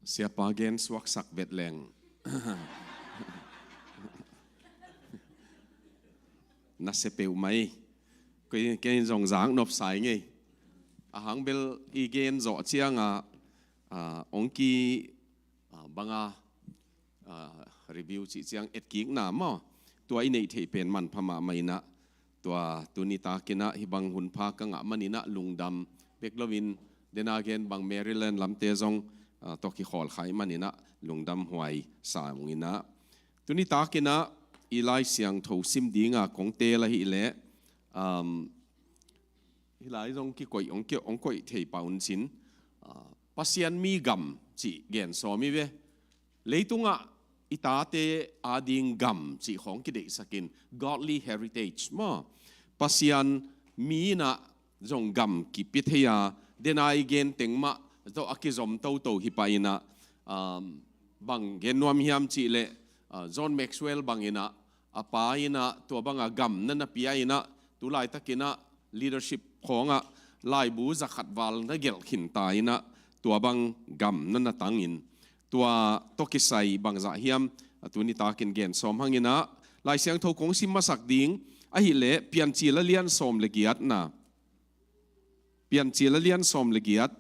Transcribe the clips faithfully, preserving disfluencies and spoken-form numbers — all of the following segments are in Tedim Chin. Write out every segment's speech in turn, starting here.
Siapa gen suaksak vet leng na sia peuhmah hi. Kei, kei in zong zak nopsa ing ei. A hang bel i gen zawh ciangah, ah, ong ki, ah, banga, ah, review cih ciang etkikna maw, tua i neih theih pen manpha mahmah inah, tua tuni takinah hih bang hunpha ka ngah maninah lungdam bek loin, dena gen bang Maryland lamte zong, ah, tawh kikhawl kha ih maninah lungdam huai sa ung inah. Tuni takinah i Lai Siangtho sim dinga kong teel ahih leh, um, hih lai zong kikoih, ong ki, ong koih thei pah un cin, ah, Pasian mi gam cih gen sawm hi ve. Leitungah i tate ading gam cih khawng kideihsakin, godly heritage maw. Pasian mi inah zong gam kipia thei a, dena i gen teng mah tawh a kizom toto hi pah inah, um, bang gen nuam hiam cih leh, ah, John Maxwell bang inah, a pa inah tua banga gam na na pia inah, tu laitakinah leadership khawngah laibu zakhat val na gelh khin ta inah, tua bang gam na na tangin, tua tawh kisai bangzah hiam, a tuni takin gen sawm hang inah, Lai Siangtho kong sim masak ding ahih leh Piancil a lian sawm le giatna. Piancil a lian sawm le giat,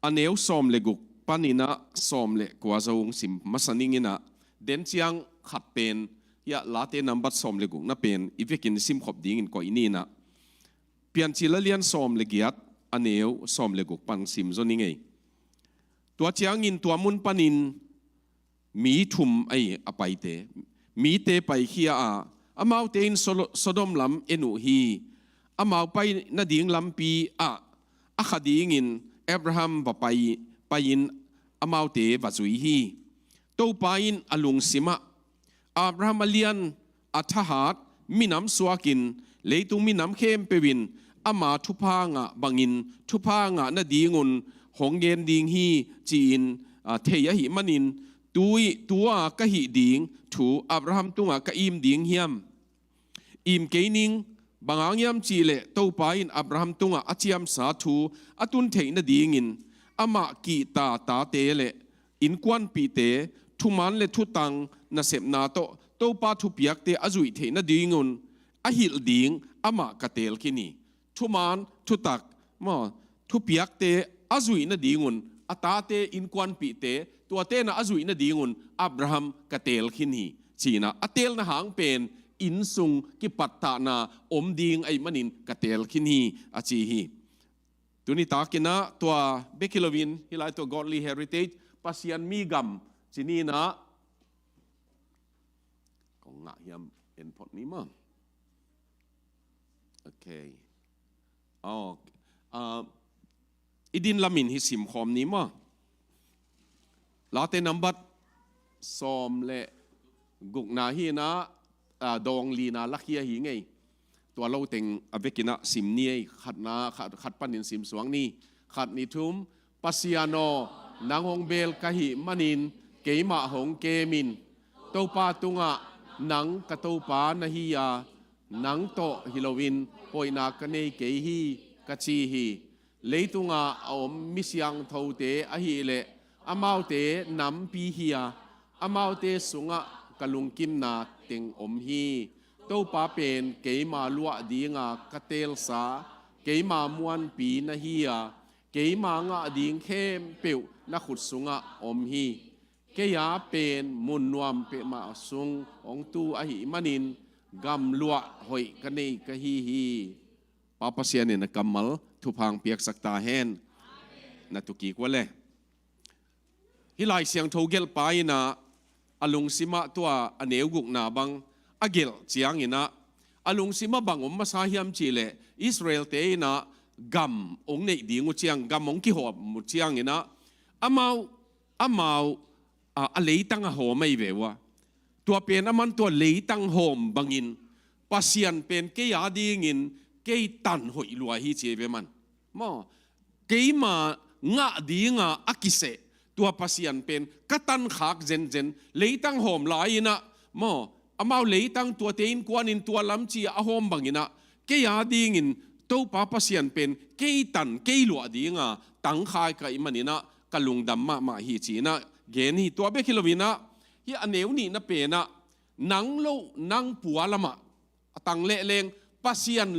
a neu sawm le guk paninah sawm le kua zo ong sim masa ning inah, den ciang khat pen, hiah Late nambat sawm le gukna pen i vekin simkhop dingin koih ni inah. Piancil a lian sawm le giat, a neu sawm le guk pan sim zaw ning ei. Tua ciangin tua mun panin mi thum ahi a paite, mite paikhia a, amaute in Solo-, Sodom lam en uh hi. Amau pai nading lampi ah a kha dingin Abraham va pai, pai-in amaute va zui hi. Topa in a lungsimah Abraham a lian a thahat minam suakin, leitung minam khempeuh in ama thupha ngah bangin thupha ngah nadingun hong gen ding hi, ci-in, ah, thei ahih manin, tu-i, tua ka hih ding thu Abraham tungah ka im ding hiam? Im kei ning, bang hang hiam cih leh Topa in Abraham tungah a ciamsa thu a tun theih nadingin, amah kihta tate le innkuanpihte thuman le thutang nasepna tawh Topa thupiakte a zuih theih nadingun a hilh ding amah ka teel khin hi. Thuman, thutak, maw, thupiakte a zuih nadingun, a tate, innkuanpihte, tuate na a zuih nadingun Abraham ka teel khin hi, ci-inah a teelna hang pen innsung kipattahna om ding ahih manin ka teel khin hi, a ci hi. Tuni takinah tua bek hi loin, hih lai tua godly heritage, Pasian mi gam ci ni inah, kong ngah hiam en phot ni maw? Ok. Oh, ah, i din lamin hih simkhawm ni maw? Late nambat sawm le gukna hi inah, ah, dawng lina lakhia hi ing ei. Tua lo teng a vekinah sim ni ei, khatna, khat, khat panin sim suak ni. Khat, nih, thum. Pasian aw, nang hong beel ka hih manin keimah hong kem in. Topa tungah, nang ka Topa na hi a, nang tawh hi loin hoihna ka nei kei hi, ka ci hi. Leitungah a om mi siangthote ahih leh amaute nampi hi a, amaute sungah ka lungkimna teng om hi. Topa pen keima luah dinga ka teelsa, keima muanpi na hi a, keima ngah ding khempeuh na khut sungah om hi. Kei a pen mun nuam peuhmah sung hong tu ahih manin gamluah hoih ka nei ka hi hi. Pa Pasian in a kammal thupha hong piaksak ta hen. Na tu kik ua le. Hih Lai Siangtho gelhpa inah a lungsimah tua a neu gukna bang a gelh cianginah, a lungsimah bang om masa hiam cih leh Israel-te inah gam hong neih ding uh ciang, gam hong kihawm uh cianginah, amau, amau, a, a leitang a hawm ahi ve ua. Tua pen aman tua leitang hawm bangin Pasian pen kei a dingin kei tan hoih lua hi ci ahi ve man. Maw, keima ngah dinga a kiseh tua Pasian pen ka tankhak zenzen, leitang hawm lai-inah, maw, amau leitang tuate innkuanin tua lam ci-a a hawm banginah kei a dingin Topa Pasian pen kei tan kei luah dinga tangkhai ka hih maninah ka lungdam mahmah hi ci-inah gen hi. Tua bek hi loinah hih a neu nihna penah nang loh nang pua lamah a tang lehleng Pasian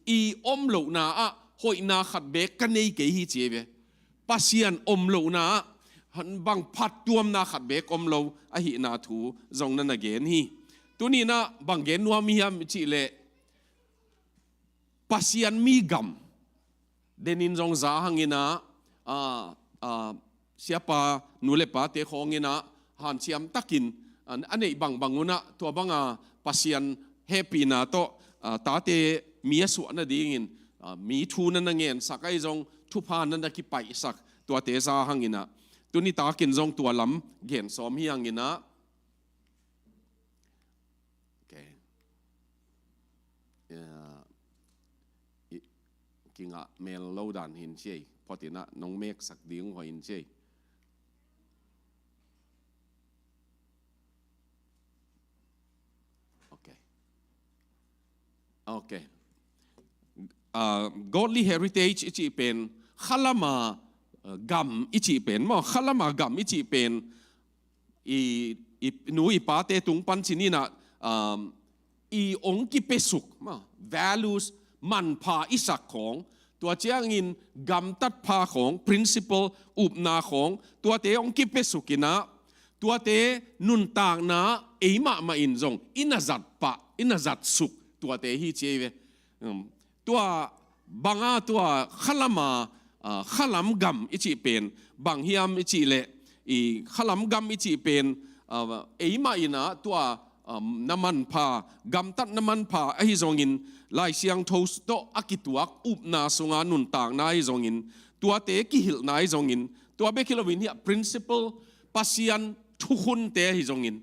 i om lohna ah hoihna khat beek ka nei kei hi ci ei ve. Pasian om lohna ah bang phattuamna khat beek om lo ahihna thu zong na na gen hi. Tuninah bang gen nuam hiam cihleh Pasian mi gam denin zong za hanginah, a, a, siapa nu le pate khawnginah hanciam takin a, a neih bangbang unah tua banga Pasian hehpihna tawh, a, tate mi a suah nadingin, a, mi thu na na ngensak ahi zong thupha na na kipaihsak tuate za hanginah tuni takin zong tua lam gen sawm hi hanginah. Okay. Ya, i, kingah mel lo dan hin ciei. Photinah nong meksak ding hoi hin ciei. Okay. Okay. Ah, godly heritage i cih pen khalama, ah, gam i cih pen maw, khalama gam i cih pen i, i nu i pate tung pan cininah, um, i ong kipiasuk maw, values, manpha i sak khawng, tua ciangin gamtat pha khawng, principle, upna khawng, tuate ong kipiasukinah tuate nuntakna ei mahmah in zong i na zat pah, i na zat suk tuate hi ci ei ve. Um, tua banga tua khalama, ah, khalam gam i cih pen bang hiam i cihleh i khalam gam i cih pen, ah, ei mah inah tua, um, na manpha, gamtat na manpha ahi zongin Lai Siangtho tawh a kituak upna sunga nuntakna ahi zongin tuate kihilhna ahi zongin tua bek hi loin hiah principle Pasian thukhunte ahi zongin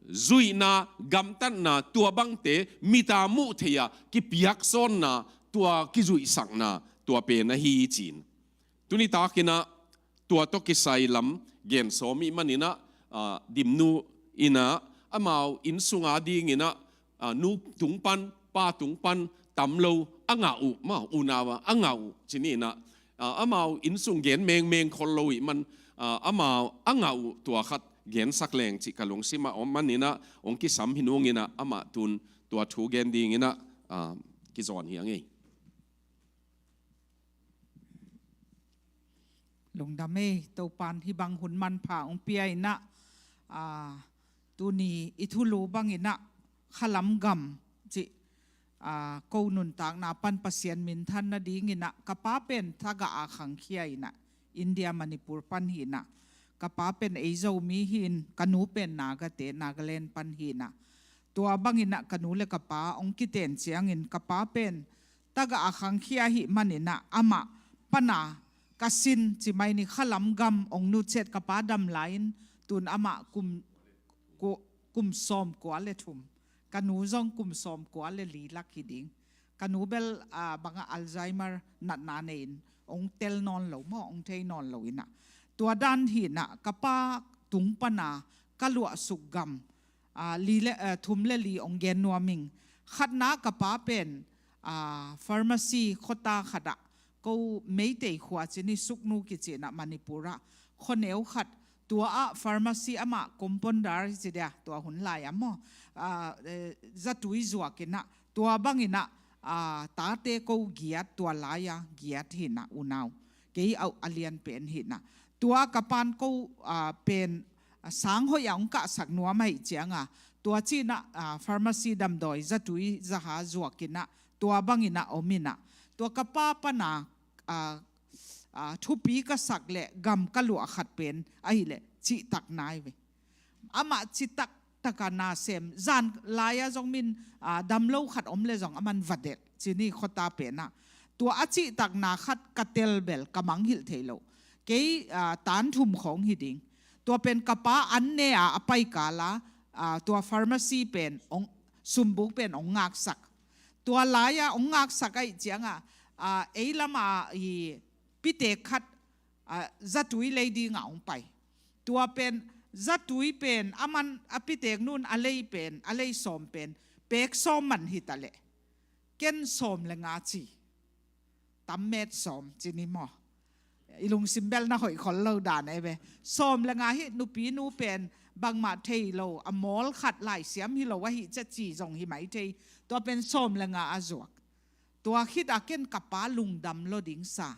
zuihna, gamtatna, tua bangte mita muh thei-a kipiaksawnna, tua kizuihsakna, tua pen ahi cin. Tuni takinah tua tawh kisai lam gen sawm ih maninah, ah, Dimnu inah amau inn sunga dinginah, ah, nu tung pan, pa tung pan tam lo a ngah uh, ma unau a ngah uh cini inah, ah, amau inn sung gen mengmeng khol lo ih man, ah, amau a ngah uh tua khat gensak leng cih ka lungsimah om maninah ong kisam hi nunginah amah tun tua thu gen dinginah, ah, kizawn hi a ngei. Lungdam ei, Topan hih bang hun manpha ong pia inah, ah, tuni i thulu banginah khalam gam cih, ah, ko nuntakna pan Pasian minthan nadinginah ka pa pen tagah a khangkhia inah India Manipur pan hinah, ka pa pen ei Zomi hin, ka nu pen Nagate Nagaland pan hinah, tua banginah ka nu le ka pa ong kiten ciangin ka pa pen tagah a khangkhia hih maninah amah pana ka sin cimai ni khalam gam ong nutsiat ka pa dam lai-in tun amah kum, ku-, kum sawm kua le thum, ka nu zong kum sawm kua le li lak hi ding. Ka nu bel, ah, bangah Alzheimer natna nei-in ong tel nawn lo maw, ong thei nawn lo inah tua dan hinah ka pa tung pana ka luahsuk gam, ah, li le, ah, thum le li ong gen nuam ing. Khatna ka pa pen, ah, pharmacy khuata khatah, ko Meitei khua cini Suknu kicinah Manipur ah khuaneu khat, tua ah pharmacy amah compounder hi ci dia, tua hun lai-a maw, ah, eh, zatui zuakinah tua banginah, ah, tate ko giat, tua lai-a giat hinah unau, kei a, a lian pen hinah. Tua ka pan ko, ah, pen, ah, sang hoih a ong kahsak nuam ahih cianga tua cinah, ah, pharmacy damdawi zatui zaha zuakinah tua banginah om inah tua ka pa pana, ah, ah, thupi ka sak le gam ka luah khat pen ahileh cihtak nai ve. Amah citak taka nasem zan lai-a zong min, ah, damlo khat om le zong aman va delh cini khuata penah tua a cihtakna khat ka tel bel ka mangngilh thei lo. Kei, ah, tan thum khawng hi ding. Tua pen ka pa an ne-a a paikala, ah, tua pharmacy pen ong, sumbuk pen ong ngaksak. Tua lai-a ong ngaksak ahih cianga, ah, ei lama i pitek khat, ah, zatui lei dinga ong pai. Tua pen zatui pen aman a pitek nun a lei pen, a lei sawm pen pek sawm man hita leh ken sawm le nga ci. tam met sawm ci ni maw? I lungsim bel na hoih khol lo dan e ve. Sawm le nga hi, nupi nu pen bangmah thei lo, a mawl khat laisiam hi lo ahi cia ci zong hi mai thei. Tua pen sawm le nga a zuak. Tua khit a ken ka pa lungdam lo ding sa.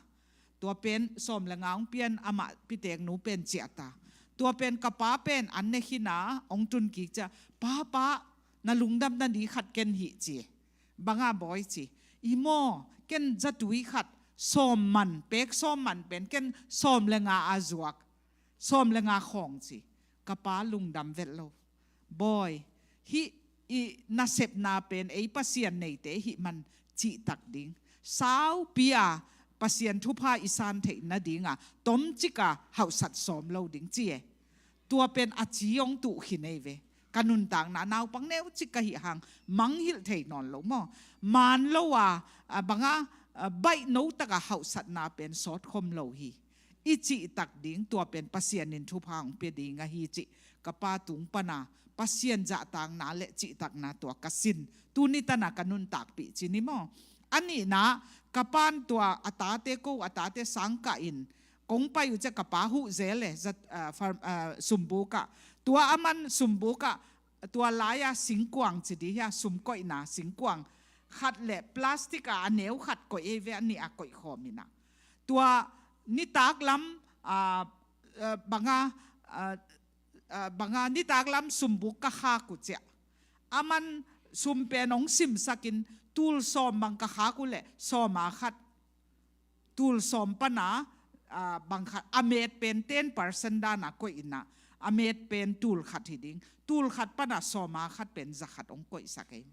Tua pen sawm le nga hong pian, amah pitek nu pen ciah ta. Tua pen ka pa pen an ne khin a hong tun kik cia, "Pa, pa, na lungdam na di khat ken hih," ci. Banga bawi ci, "I maw, ken zatui khat sawm man, pek sawm man pen ken sawm le nga a zuak, sawm le nga khawng," ci. Ka pa lungdam vet lo. "Bawi, hih i nasepna pen ei Pasian neite hih man cihtak ding. Saupi a Pasian thupha i san theih nadinga tomcik a hauhsat sawm lo ding," ci e. Tua pen a ci hong tuh khin ei ve. Ka nuntakna naupang neucik ka hih hang mangngilh thei nawn lo maw? Maan lo a, a banga, a baih no taka hauhsatna pen sawt khom lo hi. I cihtak ding tua pen Pasian in thupha hong pia ding ahi cih ka pa tung pana Pasian zahtakna le cihtakna tua ka sin. Tuni tana ka nuntakpih ci ni maw? A nihna, ka pan tua a tate, ko a tate sangkah in kong pai uh cia ka pa huh zel e, zat, ah, farm, ah, sumbukah. Tua a man sumbukah, tua lai-a singkuang ci di hia, sumkoihna singkuang khat le plastic a a neu khat koih ei ve, a nih a koih khawm inah. Tua nitak lam, ah, ah, banga, ah, ah, banga nitak lam sumbuk ka khak uh cia. A man sum pen hong simsakin tul sawm bang ka khak uh leh sawm a khat, tul sawm pana, ah, bang khat, a met pen ten percent dana koih inah, a met pen tul khat hi ding, tul khat pana sawm a khat pen za khat hong koihsak ei.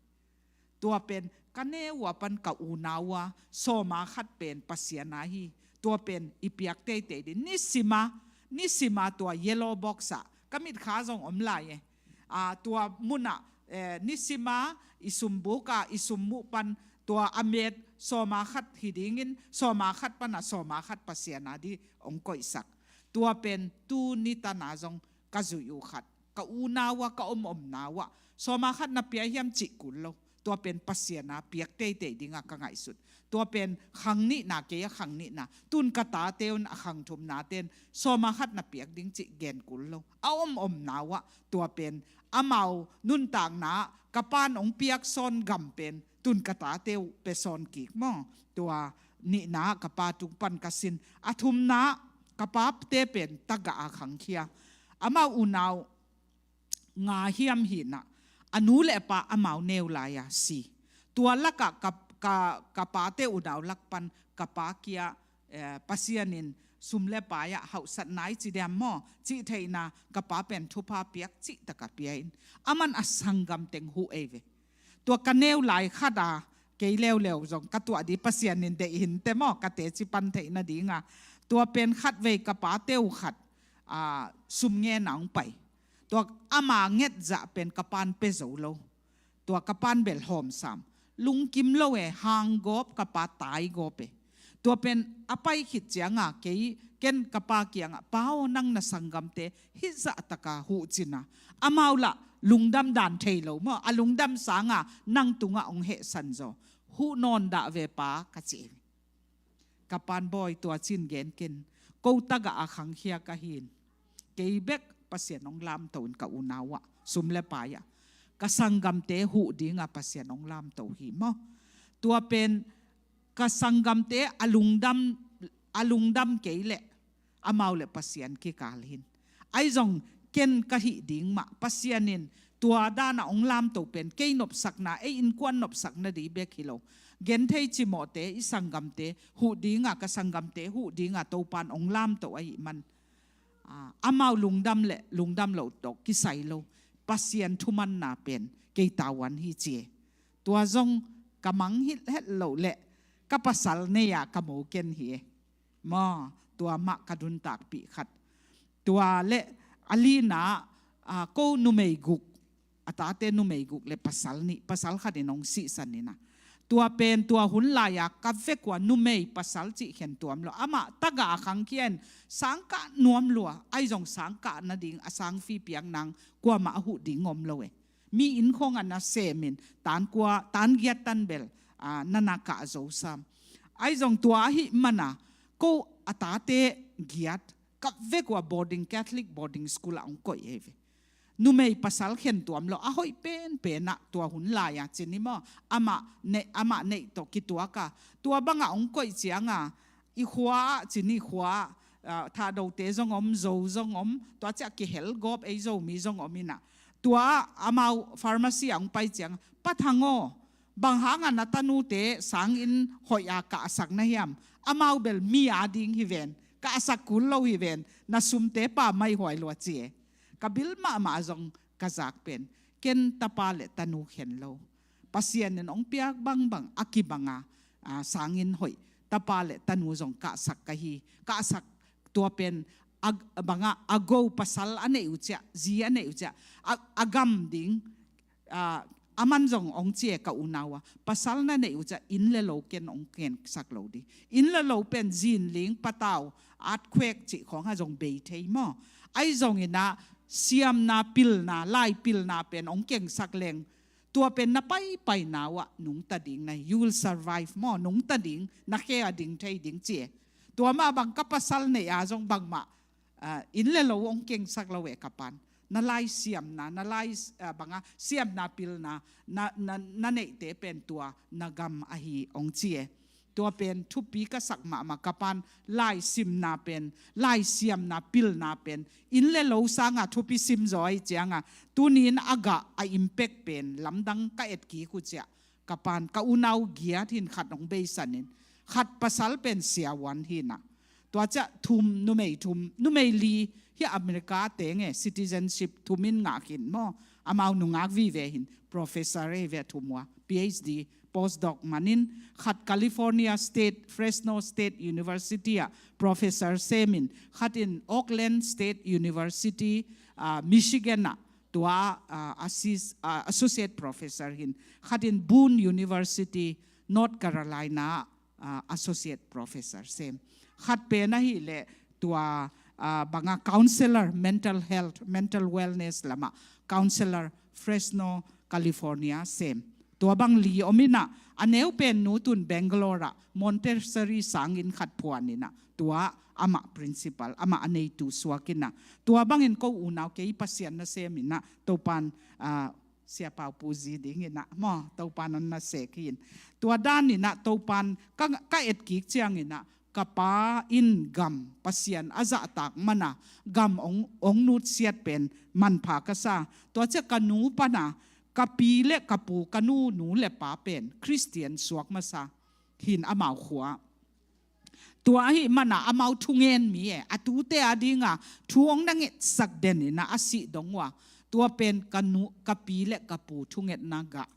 Tua pen ka neu a pan ka unau a sawm a khat pen Pasian a hi. Tua pen i piak teitei ding. Nisima, nisima tua yellow box ah ka mitkha zong om lai e. Ah, tua munah, eh, nisima i sumbuka i summuh pan tua a met sawm a khat hi dingin, sawm a khat pana sawm a khat Pasian a di hong koihsak. Tua pen tuni tana zong ka zuih uh khat, ka unau a, ka om omnau ah sawm a khat na pia hiam cih kul lo. Tua pen Pasian a piak teitei dinga ka ngaihsut. Tua pen khang nihna, kei a khang nihna, tun ka tate un a khang thumna ten sawm a khat na piak ding cih gen kul lo. A om omnau ah tua pen amau nuntakna ah ka pan hong piak sawn gam pen tun ka tate uh pia sawn kik maw? Tua nihna ah ka pa tung pan ka sin. A thumna ah ka pate pen tagah a khangkhia. Amau unau nga hiam hinah, a nu le a pa amau neu lai-a si. Tua lakah ka, ka, ka pate unau lak pan ka pa kia, eh, Pasian in sum le pai ah hauhsat nai ci diam maw? Cih theihna ka pa pen thupha piak cih taka pia in. A man a sanggam teng huh ei ve. Tua ka neu lai khat a, kei leuleu zong ka tuah di Pasian in deih hinte maw, ka teci pan theih nadinga. Tua pen khat vei ka pate uh khat, ah, sum ngen a hong pai. Tua ama nget zah pen ka pan pia zo lo. Tua ka pan bel hawm sam. Lungkim lo e, hang gawp, ka pa tai gawp e. Tua pen a pai khit cianga kei, ken ka pa kiangah, "Pa aw, nang na sanggamte hih zah taka huh cina. Amau lah lungdam dan thei lo maw? A lungdam sanga nang tungah hong hehsan zaw. Huh nawn dah ve pa," ka ci. Ka pan, "Bawi, tua cin gen ken. Ko tagah a khangkhia ka hin. Kei bek Pasian hong lamto in ka unau ah, sum le pai ah. Ka sanggamte huh dinga Pasian hong lamto hi maw?" Tua pen ka sanggamte a lungdam, a lungdam kei leh amau le Pasian kikal hin. Ahi zong ken ka hih ding mah, Pasian in tua dana hong lamto pen kei nopsakna, ei innkuan nopsakna di bek hi lo. Genthei cimawhte, i sanggamte huh dinga, ka sanggamte huh dinga Topan hong lamto ahih man, ah, amau lungdam le lungdam loh tawh kisai lo. Pasian thumanna pen kei tavuan hi ci e. Tua zong ka mangngilh het loh le ka pasal nei-a ka mo ken hi e. Maw, tua mah ka nuntakpih khat. Tua le a lina, ah, ko numei guk, a tate numei guk le pasal nih, pasal khat in hong sihsan ina. Tua pen tua hun lai-a ka vek ua numei pasal cih khen tuam lo. Amah tagah a khangkhia in sangkah nuam lua, ahi zong sangkah nading a sangfi piak nang kuamah a huh ding om lo e. Mi inn khawng a na semin, tan kua, tan giat tan bel, ah, na na kah zo sam. Ahi zong tua ahih mana ko a tate giat kap vek uh a boarding, Catholic boarding school ah hong koih hi ve. Numei pasal khen tuam lo a hoih penpen ah tua hun lai-a cin hi maw, amah neih, amah neih tawh kituak a, tua bangah hong koih cianga i khua ah cin hi, khua ah Thahdote zong om, Zo zong om, tua ciah kihel gawp ei Zomi zong om inah, tua amau pharmacy ah hong pai ciang, Pa Thang aw, bang hanga na tanute sangin hoih a kahsak na hiam? Amau bel mi a ding hi ven, kahsak kul lo hi ven, na sumte pa mai huai lua ci e. Ka bil mahmah zong ka zak pen, ken tapa le tanu khen lo. Pasian in hong piak bangbang a kibanga, a, sangin hoih tapa le tanu zong kahsak ka hi. Kahsak tua pen a, banga a go pasal a neih uh ciah, zi a neih uh ciah, a, a gam ding, a, aman zong hong ci e ka unau a, pasal na neih uh ciah inn le lo ken hong kengsak lo ding. Inn le lo pen zinling, patau, earthquake cih khawng a zong bei thei maw. Ahi zong inah siamna pilna, lai pilna pen hong kengsak leng, tua pen na paipaina uh ah nungta ding na hi, you will survive maw, nungta ding, na khe a ding thei ding ci e. Tua mah bang ka pasal neih a zong bangmah, ah, inn le lo hong kengsak lo e ka pan. Na lai siamna, na lai, ah, banga siamna pilna na, na, na neihte pen tua na gam ahi hong ci e. Tua pen thupi ka sak mahmah ka pan, lai simna pen, lai siamna pilna pen inn le lo sanga thupi sim zaw ahi cianga, tunin a gah a impact pen lamdang ka et kik uh ciah ka pan, ka unau giat hin khat hong beisan in, khat pasal pen siavuan hinah, tua ciah thum, numei thum, numei li hi America teng e, citizenship thum in ngak hin maw, amau nungak vive hin, professor e ve thum uh a, P H D, postdoc manin, khat California State, Fresno State University ah professor semin, khat in Oakland State University, ah, Michigan ah tua, ah, assis-, ah, associate professor hin, khat in Boone University, North Carolina ah, associate professor sem. Khat pen ahih leh tua, ah, banga counselor, mental health, mental wellness lamah counselor, Fresno, California sem. Tua bang li om inah, a neu pen nu tun Bangalore ah Montessori sangin khat phuan inah, tua amah principal, amah a neitu suak inah. Tua bangin ko unau kei Pasian nasem inah, Topan, ah, Sia Pau Pu zi ding inah maw, Topan hong na sek hi in. Tua dan inah Topan ka, ka et kik ciang inah, ka pa in gam Pasian a zahtak mana gam hong, hong nutsiat pen manpha ka sa. Tua ciah ka nu pana ka pi le ka pu, ka nu nu le pa pen Khristian suak masa hin amau khua. Tua ahih mana amau thungen mi e, a tute a dinga thu hong na ngetsak den inah a sih dong uh a, tua pen ka nu, ka pi le ka pu thungetna gah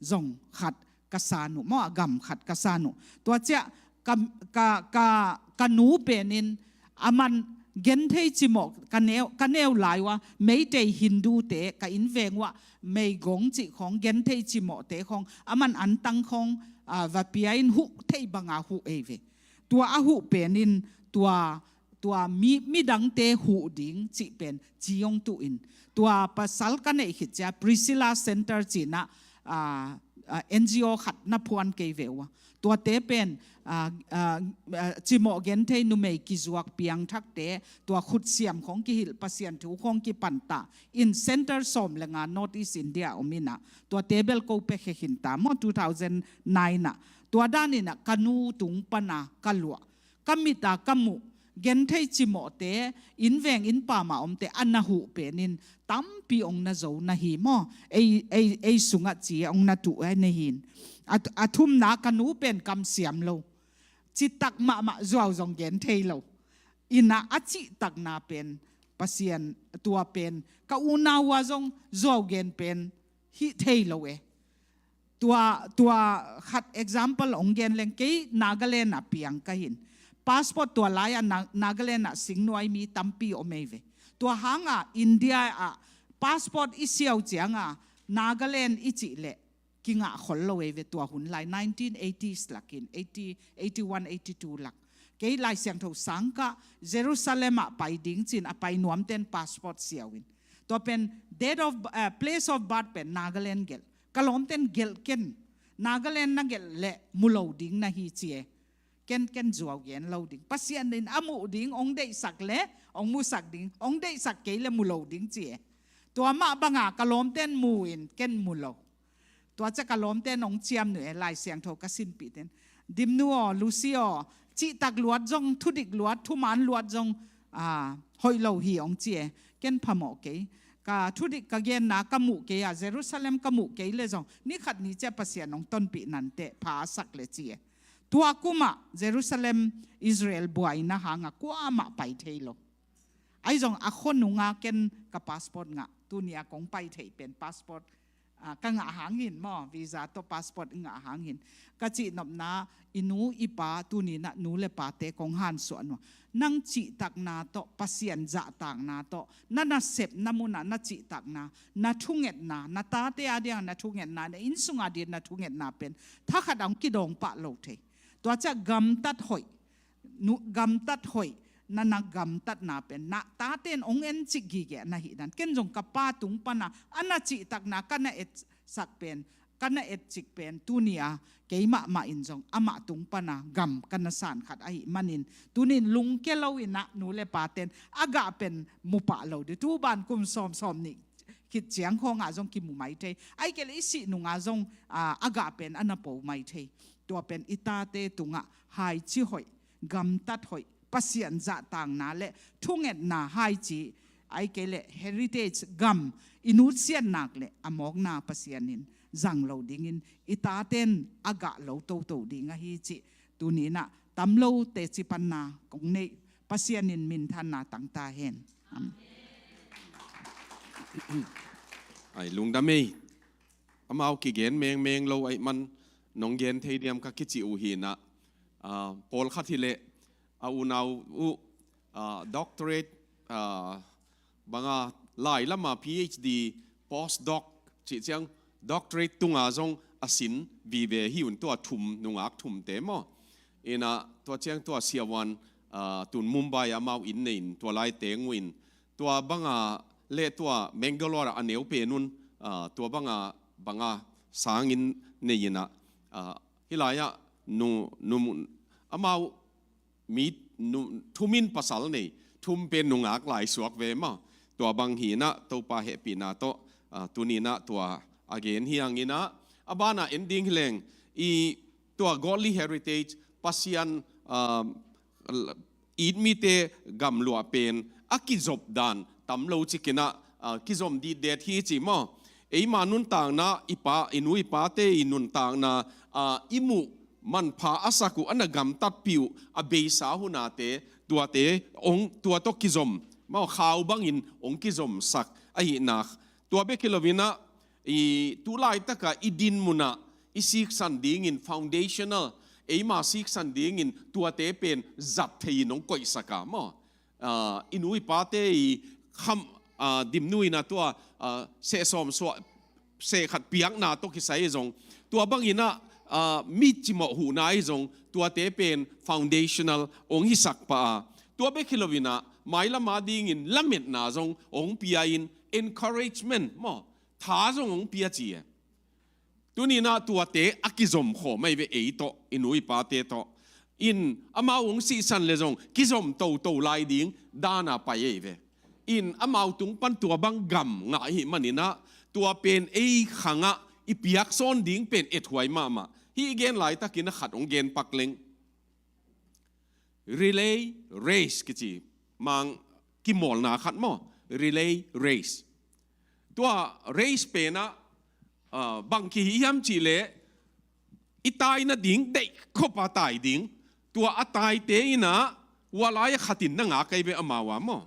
zong khat ka san uh maw, a gam khat ka san uh. Tua ciah ka, ka, ka, ka nu pen in aman genthei cimawh ka neu, ka neu lai uh a, Meitei Hindute ka inn veng uh ah meigong cih khawng, genthei cimawhte khawng aman antang khawng, ah, va pia in huh thei banga huh ei ve. Tua a huh pen in tua, tua mi, midangte huh ding cih pen ci hong tuh in, tua pasal ka neih khit ciah Priscilla Center cinah, ah, ah, N G O khat na phuan kei ve uh a, tuate pen, ah, ah, ah, cimawh genthei numei kizuak piangthakte, tua khutsiam khawng kihilh, Pasian thu khawng kipanta in center sawm le nga North East India om inah, tuate bel ko pia khe khin ta maw, two thousand nine ah. Tua dan inah ka nu tung pana ka luah, ka mit a ka muh genthei cimawhte, inn veng inn pam a omte a na huh pen in tampi hong na zo na hi maw. Ei, ei, ei sungah ci hong na tuh a na hi in. A, a thumna ka nu pen kamsiam lo, citak mahmah, zuau zong gen thei lo. Inah a cihtakna pen Pasian, tua pen ka unau uh a zong zuau gen pen hih thei lo e. Tua, tua khat example hong gen leng, kei Nagaland ah piang ka hin. Passport tua lai-ah Na-, Nagaland ah singnuai mi tampi om ei ve. Tua hanga India ah passport i siau cianga Nagaland i cih leh kingah khol lo ei ve tua hun lai, nineteen eighties lakin, eighty, eighty one, eighty two lak. Kei Lai Siangtho sang ka Jerusalem ah pai ding cin a pai nuamten passport siau in. Tua pen date of, eh, place of birth pen Nagaland gelh. Ka lawmten gelh ken, Nagaland na gelh leh mu lo ding na hi ci e. Ken, ken zuau gen lo ding. Pasian in a muh ding, hong deihsak le hong musak ding, hong deihsak kei le mu lo ding ci e. Tua mah banga ka lawmten mu in ken mu lo. Tua ciang ka lawmten hong ciamnuih e, Lai Siangtho ka sinpihten. Dimnu aw, Lucy aw, cihtak luat zong, thudik luat, thuman luat zong, ah, hoih lo hi hong ci e. Ken phamawh kei. Ka thudik ka genna ka muh kei a, Jerusalem ka muh kei le zong, ni khat ni ciang Pasian hong tonpih nanteh pha a sak le ci e. Tua kumah Jerusalem Israel buaina hanga kuamah pai thei lo. Ahi zong a khua nunga ken ka passport ngah, tuni a kong pai thei pen passport, ah, ka ngah hangin maw, visa tawh passport ngah hangin. Ka cihnopna, i nu i pa, tuni na nu le pate kong hansuah nua. Nang cihtakna tawh, Pasian zahtakna tawh, na nasepna munah na cihtakna, na thungetna, na tate a diang na thungetna, na innsung a diang na thungetna pen thakhat a hong kidawng pah lo thei. Tua ciang gamtat hoih, nu, gamtat hoih, na na gamtatna pen na taten hong encik gige na hih dan. Ken zong ka pa tung pana a na cihtakna ka na etsak pen, ka na etcik pen, tuni a kei mahmah in zong amah tung pana gam ka na san khat ahih manin, tunin lungke lo in a nu le paten a gah pen mu pah lo ding. Tu ban kum sawm, sawm nih khit ciang khawngah zong kimu mai thei. Ahih kei le i sih nungah zong, ah, a gah pen a na po mai thei. Tua pen i tate tungah haici hoih, gamtat hoih, Pasian zahtakna le thungetna haici, ahih kei le heritage gam i nutsiat nak le a mawkna Pasian in zang lo dingin i taten a gah lo toto ding ahi cih tuni na tam lo teci panna kong neih, Pasian in minthanna tang ta hen. Amen. Ai, lungdam ei. Amau kigen mengmeng lo ahih man nong gen thei diam ka kici uh hi na. Ah, pawlkhat hi leh a unau uh, ah, doctorate, ah, banga lai lama P H D, postdoc cih ciang doctorate tunga zong a sin vive hi un, tua thum, nungak thumte maw. Ina tua ciang tua siavuan, ah, tun Mumbai amau inn nei in tua lai teng uh in, tua banga le tua Bangalore a neu pen un, ah, tua banga, banga sangin nei ina, ah, hih lai-ah nu, nu, amau mi nu, thum in pasal nei, thum pen nungak lai suak ve maw. Tua bang hi na Topa hehpihna tawh, ah, tuni na tua a gen hi ang ina, a bana en ding hi leng i tua godly heritage, Pasian, ah, it mite gamluah pen a kizop dan tam lo cikin ah, ah, kizom ditdet hi ci maw. Eima nuntakna, i pa, i nu i pate i nuntakna, ah, i muh manpha a sak uh, a na gamtatpih uh a beisa hunate, tuate hong, tua tawh kizom maw, khau bangin hong kizomsak ahihna. Tua bek hi lo in ah, i tu laitaka i din munah i siksan dingin foundational, eima siksan dingin tuate pen zat thei in hong koihsak a maw. Ah, i nu i pate i kham, ah, Dimnu ina tua, ah, sehsawm suah, seh khat piakna tawh kisai zong, tua bang ina, ah, mi cimawh huhna i zong, tuate pen foundational hong hisak pah a. Tua bek hi lo ina, mailama dingin lametna zong hong pia in, encouragement maw, tha zong hong pia ci e. Tuni na tuate a kizom khawm ahi ve, ei tawh, i nu i pate tawh. In amau hong sihsan le zong kizom toto lai ding dana pai ahi ve. In amau tung pan tua bang gam ngah ahih manin ah, tua pen ei khangah i piaksawn ding pen ethuai mahmah. Hih i gen laitakin a khat hong gen pak leng. Relay race kici, mang kimawlna khat maw, relay race. Tua race pen ah, ah, bang kihi hiam cih leh, i tai nading deih khop a tai ding. Tua a taite in ah, hua lai-ah khat in na ngak ahi ve amau a maw.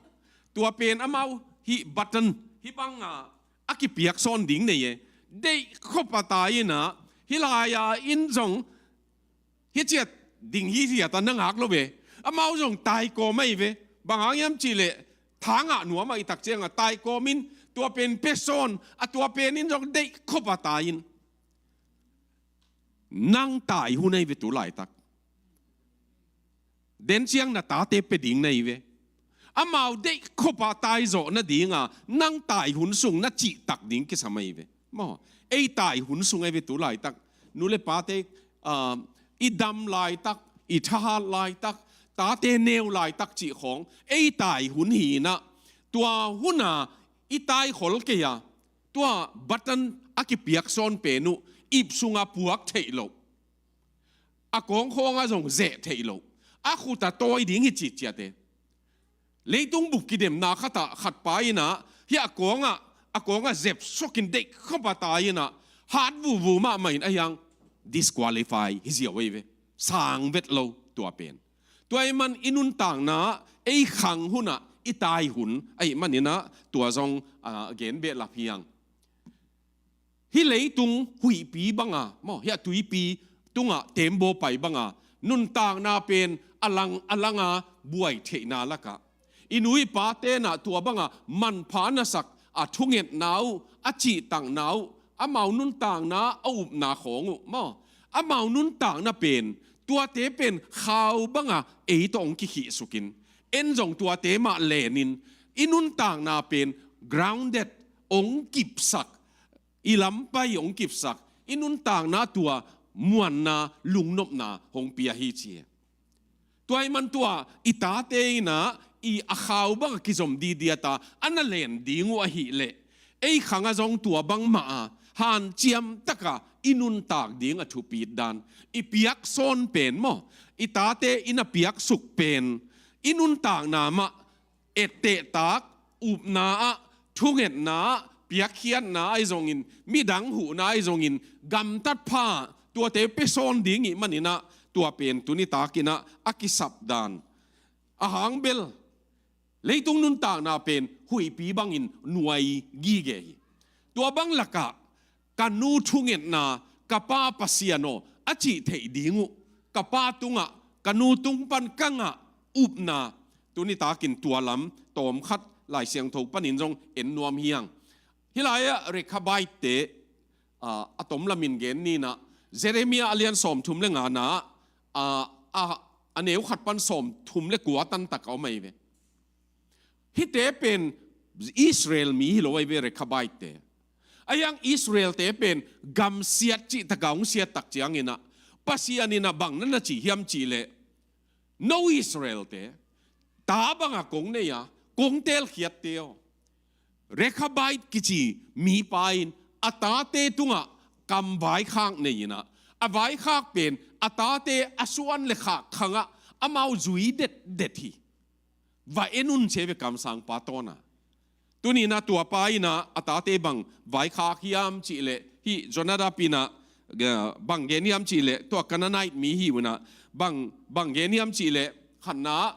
Tua pen amau hih button, hih bang a, a kipiaksawn ding nei e. Deih khop a tai in ah, hih lai-a in zong, hih ciat ding hi ciat a na ngak lo ve. Amau zong tai kawm ahi ve. Bang hang hiam cih leh, tha ngah nuam a i tak ciangah tai kawm in, tua pen pesawn a, tua pen in zong deih khop a tai in. Nang tai hun ahi ve tu laitak. Den ciang na tate pe ding na hi ve. Amau deih khop a tai zawh nadinga nang tai hun sung na cihtak ding kisam ahi ve. Maw, ei tai hun sung ahi ve tu laitak. Nu le pate, ah, i dam laitak, i thahat laitak, tate neu laitak cih khawng ei tai hun hi inah, tua huna i tai khol kei a, tua button a kipiak sawn pen uh ip sunga puak theih loh, a kawngkhawng a zong zeh theih loh, a khut a tawi ding hi cih ciate. Leitung bup kidemna khatah khat pa inah, hi a kawngah, a kawngah zep suakin deih khop a tai inah, hat vuvu mahmah in a hiang disqualify hi ziau ei ve. Sang vet lo tua pen. Tua ahih man i nuntakna ei khang hunah i tai hun ahih man inah tua zong a gen behlap hiang. Hih leitung huihpi banga maw, hih a tuipi tungah tembaw pai banga nuntakna pen a lang a langa buai theihna lakah, i nu i pa tenah tua banga manpha nasak a thungetna uh, a cihtakna uh, amau nuntakna a upna khawng uh maw, amau nuntakna pen tuate pen khau banga ei tawh hong kikhihsukin, en zong tuate mah lenin i nuntakna pen grounded hong kipsak, i lampai hong kipsak, i nuntakna tua muanna lungnopna hong pia hi ci. Tua ahih man tua i tate inah i a khau banga kizom didiata a na len ding uh ahih leh, ei khang a zong tua bangmah a hanciam taka i nuntak ding a thupit dan, i piak sawn pen maw, i tate i na piaksuk pen i nuntakna mah ettehtak, upna ah, thungetna ah, piakkhiatna ahi zongin, midang huhna ahi zongin, gamtat pha tuate pia sawn ding ih man inah, tua pen tuni tak inah a kisap dan. A hang bel leitung nuntakna pen huihpi bangin nuai gige hi. Tua bang lakah ka nu thungetna, ka pa Pasian aw a cih theih ding uh, ka pa tungah, ka nu tung pan ka ngah upna, tuni takin tua lam tawmkhat Lai Siangtho panin zong en nuam hiang. Hih lai-ah Rekhabite-te, a, a tom lamin gen ni inah, Jeremiah a lian sawmthum le ngana, a, a, a neu khat pan sawmthum le kua tantak a om ahi ve. Hihte pen Israel mi hi lo ahi ve, Rekhabite-te. A hiang Israel-te pen gamsiat cih taka hong siat tak ciang inah, Pasian inah bang na na ci hiam cih leh, no Israel-te, ta banga kong nei a, kong teelkhiatte aw. Rekhabite kici mipa in a tate tungah kam vaikhak nei inah, a vaikhak pen a tate a suan le khak khangah amau zui detdet hi. Va en un ci ei ve kamsangpa tawnah. Tuni inah tua pa inah a tate bang vaikhak hiam cih leh, hih Jonadab inah, eh, bang gen hiam cih leh, tua Canaanite mi hi uh inah, bang, bang gen hiam cih leh, khatna ah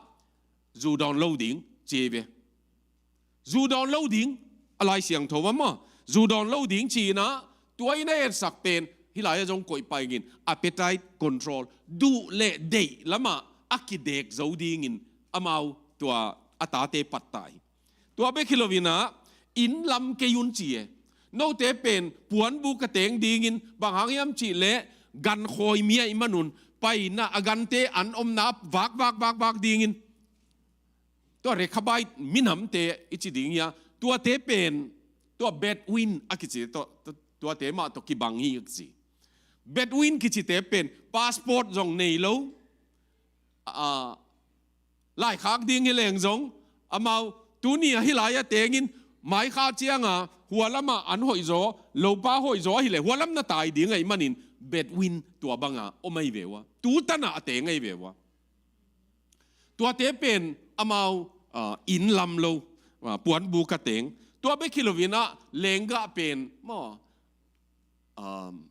zu dawn lo ding ci ei ve. Zu dawn lo ding, a Lai Siangtho ah maw, zu dawn lo ding ci inah, tua in a etsak pen hih lai-ah zong koih pai in, appetite control, duh le deih lamah a kidek zo dingin amau tua a tate pattah hi. Tua bek hi lo inah, inn lam kei un ci e. Note pen puanbuk a teng dingin, bang hang hiam cih leh, gankhawi mi ahih manun, pai inah a gante an omna vak, vak, vak, vak dingin. Tua Rekhabite minamte i ci ding hi a, tuate pen, tua Bedouin a kici, tua, tua, tuate mah tawh kibang hi a kici. Bedouin kicite pen passport zong nei lo, a, laikhak ding hi leng zong, amau tuni a hih lai-ah tengin, mai kha cianga hua lamah an hoihzaw, lopa hoihzaw ahih leh hua lam na tai ding ahih manin, Bedouin tua banga om ahi ve uh a, tu tanah a teng ahi ve uh a. Tuate pen amau, ah, inn lam lo, ah, puanbuk a teng. Tua bek hi lo inah lenggah pen maw, um,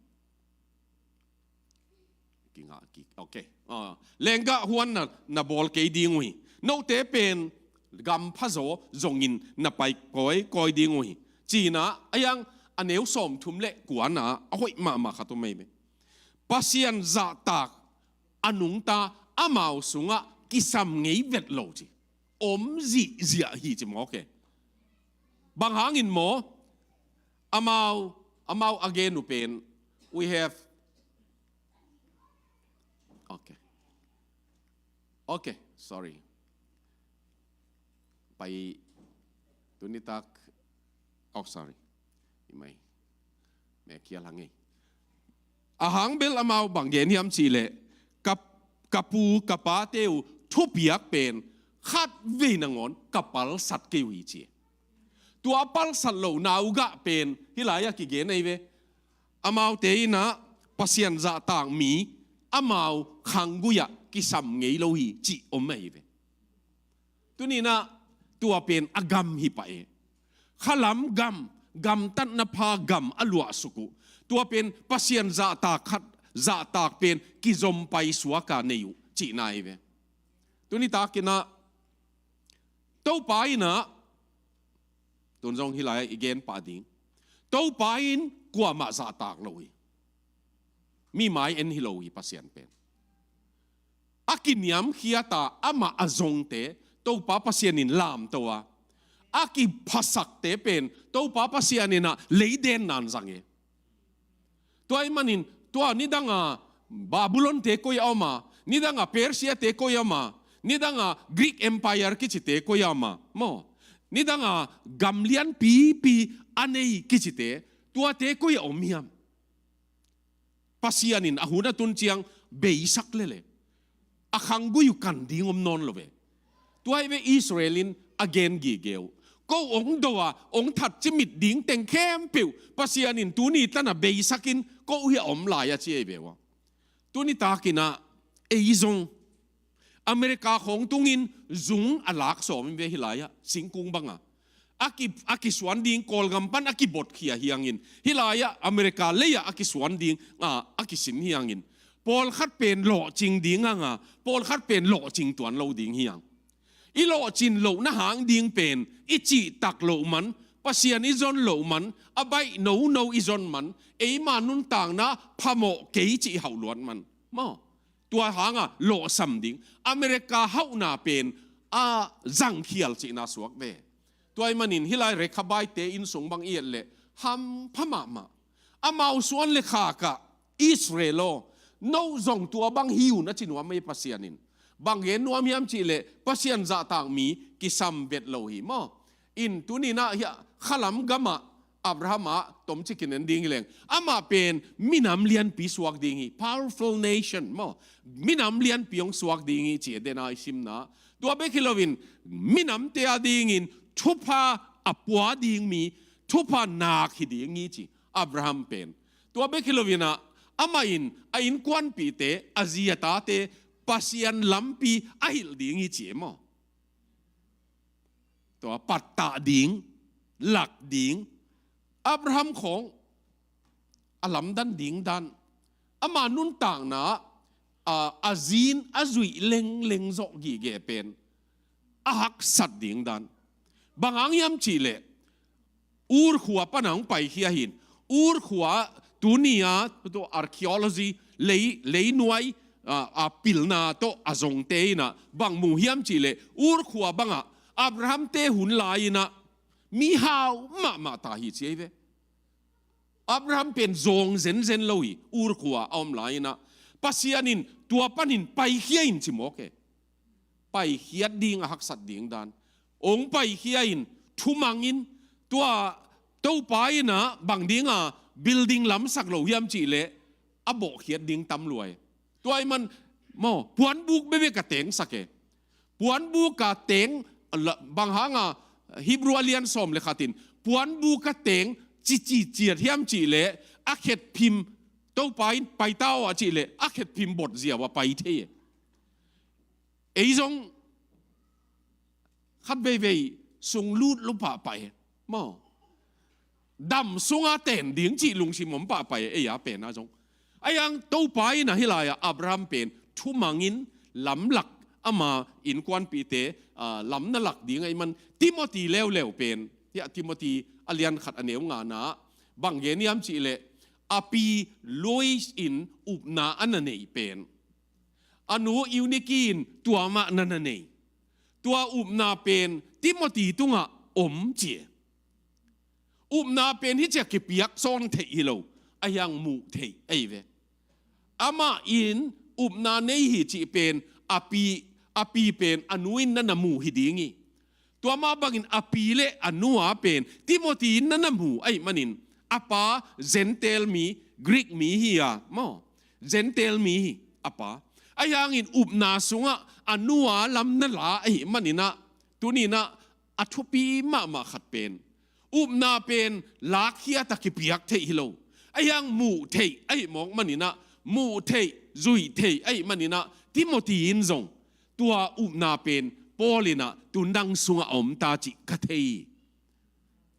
kingah kik, okay. Ah, lenggah huan na, na bawl kei ding uh hi. Note pen gamphazaw zongin na pai kawikawi ding uh hi. Ci inah, a hiang a neu sawmthum le kuana a hoih mahmah khat om ahi ve. Pasian zahtak a nungta amau sungah kisam ngei vet lo ci. Om zihziah hi ci mawk e. Bang hangin maw, amau, amau a gen uh pen, we have, okay. Okay, sorry. Pai tuni tak, oh, sorry. I mai. Mek khial hang ei. A hang bel amau bang gen hiam cih leh, ka, ka pu ka pate uh thupiak pen khatvei nangawn ka palsat kei uh hi ci. Tua palsat lohna uh gah pen hih lai-ah kigen ahi ve. Amaute in ah Pasian zahtak mi amau khanggui-ah kisam ngei lo hi cih om ahi ve. Tuni-in ah tua pen a gam hi pah e. Khalam gam, gamtatna pha gam a luahsuk uh. Tua pen Pasian zahtak khat, zahtak pen kizom paisuak a nei uh cihna ahi ve. Tuni takin ah Topa in ah, tun zong hih lai-ah i gen pah ding, Topa in kuamah zahtak lo hi. Mi mai en hi lo hi Pasian pen. A kiniamkhiat a amah a zongte Topa Pasian in lamto a, a kiphasakte pen Topa Pasian in ah leidenna-in zang e. Tua ahih manin tua nidanga Babylon-te koi-ah om a, nidanga Persia-te koi-ah om a, nidanga Greek Empire kicite koi-ah om a, maw, nidanga gam lianpipi a nei kicite, tuate koi-ah om hiam? Pasian in a hun a tun ciang beisak lel e. A khanggui uh kan ding om nawn lo ve. Tua hi ve Israel in a gen gige uh. Ko hong do a, hong that cimit ding teng khempeuh Pasian in tuni tan a beisakin ko hiah om lai a ci ahi ve ua. Tuni takin ah ei zong America khawng tungin zung a lak sawm in ve hih lai-ah singkung banga. A ki, a kisuan ding Kawlgam pan a kibotkhia hi hangin. Hih lai-ah America lei-ah a kisuan ding, a, a kisin hi hangin. Pawlkhat pen lawhcing ding hang a, pawlkhat pen lawhcing tuan lo ding hi hang. I lawhcin lohna hang ding pen i cihtak loh man, Pasian i zon loh man, a baih nono i zon man, eima nuntakna phamawh kei cih i hauh luat man. Maw? Tua hanga lawhsam ding. America hauhna pen a zangkhial cihna suak ve. Tua ahih manin hih lai Rekhabaite innsung bang i et leh hampha mahmah. Amau suan le khak ah Israel aw, no zong tua bang hi un a ci nuam hi Pasian in. Bang gen nuam hiam cih leh Pasian zahtak mi kisam vet lo hi maw. In tuni-in ah hiah khalam gamah Abraham ah tomcik in en ding hi leng, amah pen minam lianpi suak ding hi, powerful nation maw. Minam lianpi hong suak ding hi ci a, den a i simna. Tua bek hi loin minamte a dingin thupha a pua ding mi, thupha nak hi ding hi ci Abraham pen. Tua bek hi loin ah amah in a innkuanpihte, a zi a tate Pasian lampi a hilh ding hi ci e maw. Tua pattah ding, lak ding, Abraham khawng a lamdang ding dan, ama nuntakna, a, a zin a zuih lengleng zawh gige pen a haksat ding dan. Bang hang hiam cih leh Ur khua pan a hong paikhia hi in. Ur khua tuni-a, tu archaeology, lei, leinuai, a, a pilna tawh a zongte in ah bang mu hiam cih leh Ur khua bangah Abraham-te hun lai-in ah mi hau mahmah ta hi ci ahi ve. Abraham pen zawng zenzen lo hi, Ur khua a om lai-in ah Pasian in tua panin paikhia in ci mawk e. Paikhiat ding a haksat ding dan. Hong paikhia in, thumang in, tua Topa in ah bang dinga building lamsak lo hiam cih leh a bawhkhiat ding tam lua e. Tua ahih man maw, puanbuk bekbek a tengsak e. Puanbuk a teng, la, bang hanga Hebrew a lian sawm le khat in puanbuk a teng cici ciat hiam cih leh a khetphim, Topa in pai ta aw a cih leh a khetphim bot ziau a pai thei e. Ei zong khat veivei sung lut lo pahpah e maw. Dam sunga ten ding cih lungsim om pahpah e, ei a pen a zong. Ahi hang Topa in ah hih lai-ah Abraham pen thumang in lamlak, ama innkuanpihte, a, lam na lak ding ahih man Timothy leuleu pen, hiah Timothy a lian khat a neu ngana ah bang gen hiam cih leh a pi Lois in upna a na neih pen a nu Eunike in tua mah na na nei. Tua upna pen Timothy tungah om ci e. Upna pen hih ciah kipiak sawn theih hi lo, ahi hang muh theih ahi ve. Amah in upna nei hi cih pen a pi, a pi pen a nu in na na mu hi ding hi. Tua mah bangin a pi le a nu a pen Timothy in na na mu ahih manin a pa Gentile mi, Greek mi hi a maw. Gentile mi hi a pa. Ahi hangin upna sungah a nua lam na la ahih maninah, tuninah a thupi mahmah khat pen, upna pen lakkhiat a kipiak theih hi lo. Ahi hang muh theih ahih mawk maninah, muh theih, zuih theih ahih maninah, Timothy in zong tua upna pen Paul inah tundang sungah a om ta cih ka thei.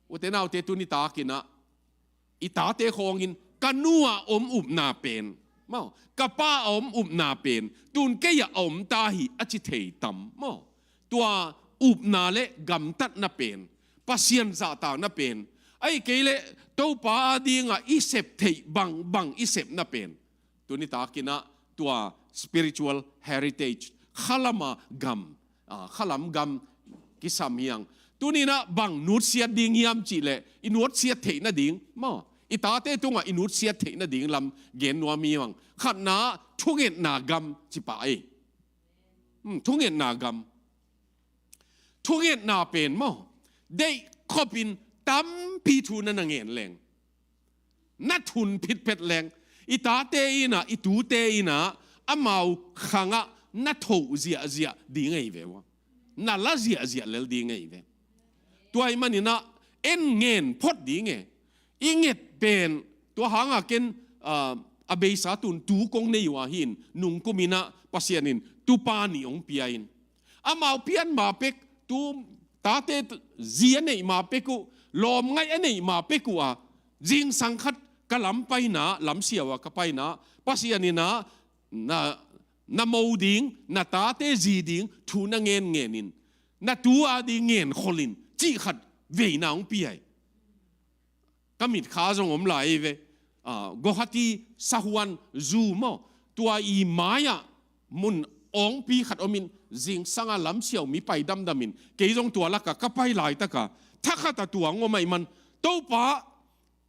Ute naute, tuni takinah i tate khawngin ka nu a om upna pen, maw, ka pa a om upna pen tun kei ah a om ta hi a ci thei tam, maw? Tua upna le gamtatna pen, Pasian zahtakna pen, ahih kei leh Topa adingah i sep theih bangbang i sepna pen, tuni takinah tua spiritual heritage, khalama gam, ah, khalam gam kisam hi hang. Tuninah bang nutsiat ding hiam cihleh, i nutsiat theih nading, maw, i tate tungah i nutsiat theih nading lam gen nuam hi hang. Khatna, thungetna gam ci pah ei. Hmm, thungetna gam. Thungetna pen, maw, deih khopin tampi thu na na ngen leng, na thun phitphet leng, i tate inah, i tute inah amau khangah na thoh ziahziah ding ei ve ua, na la ziahziah lel ding ei ve. Tua ahih maninah en ngen phot ding e. I nget pen, tua hangah ken, ah, a beisa tun tu kong nei uh ahi in, nungkuminah Pasian in tupa nih hong pia in, amau pian ma pek, tu tate zi a neih ma pek uh, lawmngaih a neih ma pek uh a, zingsang khat ka lam paina, lamsiau a ka paina, Pasian inah na, na mo ding, na tate zi ding thu na ngenngen in, na tu ading ngenkhol in, cih khat veina hong pia hi. Ka mitkha zong om lai ve. Ah, Guwahati sahuan zu maw, tua i mai-ah mun awngpi khat omin, zingsanga lamsiau mi pai damdamin, kei zong tua lakah ka pai laitaka thakhat a tua hong om ahih man, Topa,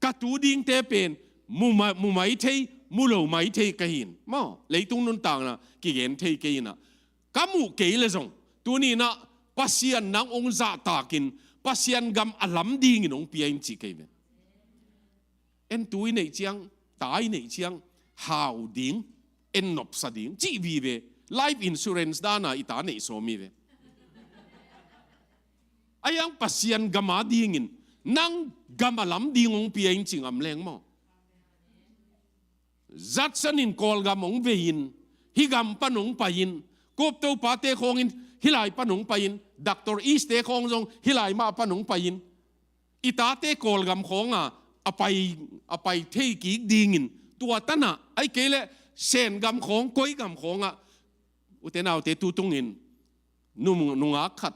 ka tu dingte pen mu ma-, mu mai thei, mu lo mai thei ka hi in, maw, leitung nuntakna kigen thei kei inah, ka muh kei le zong, tuninah Pasian nang hong zahtakin, Pasian gam a lam dingin hong pia in ci kei ve. En tu i neih ciang, ta i neih ciang, hau ding, en nopsa ding cih vive. Life insurance dana i ta neih sawm hi ve. Ahi hang Pasian gam adingin, nang gam a lam ding hong pia in ci ngam leng maw? Judson in Kawlgam hong vei in, hih gam pan hong pai in, Cope Topa te khawngin hih lai pan hong pai in, Doctor East te khawng zong hih lai mah pan hong pai in, i tate Kawlgam khawnga a pai, a pai thei kik dingin, tua tanah, ahih kei leh Sen gam khawng, koi gam khawngah, ute naute, tu tungin nung-, nungak khat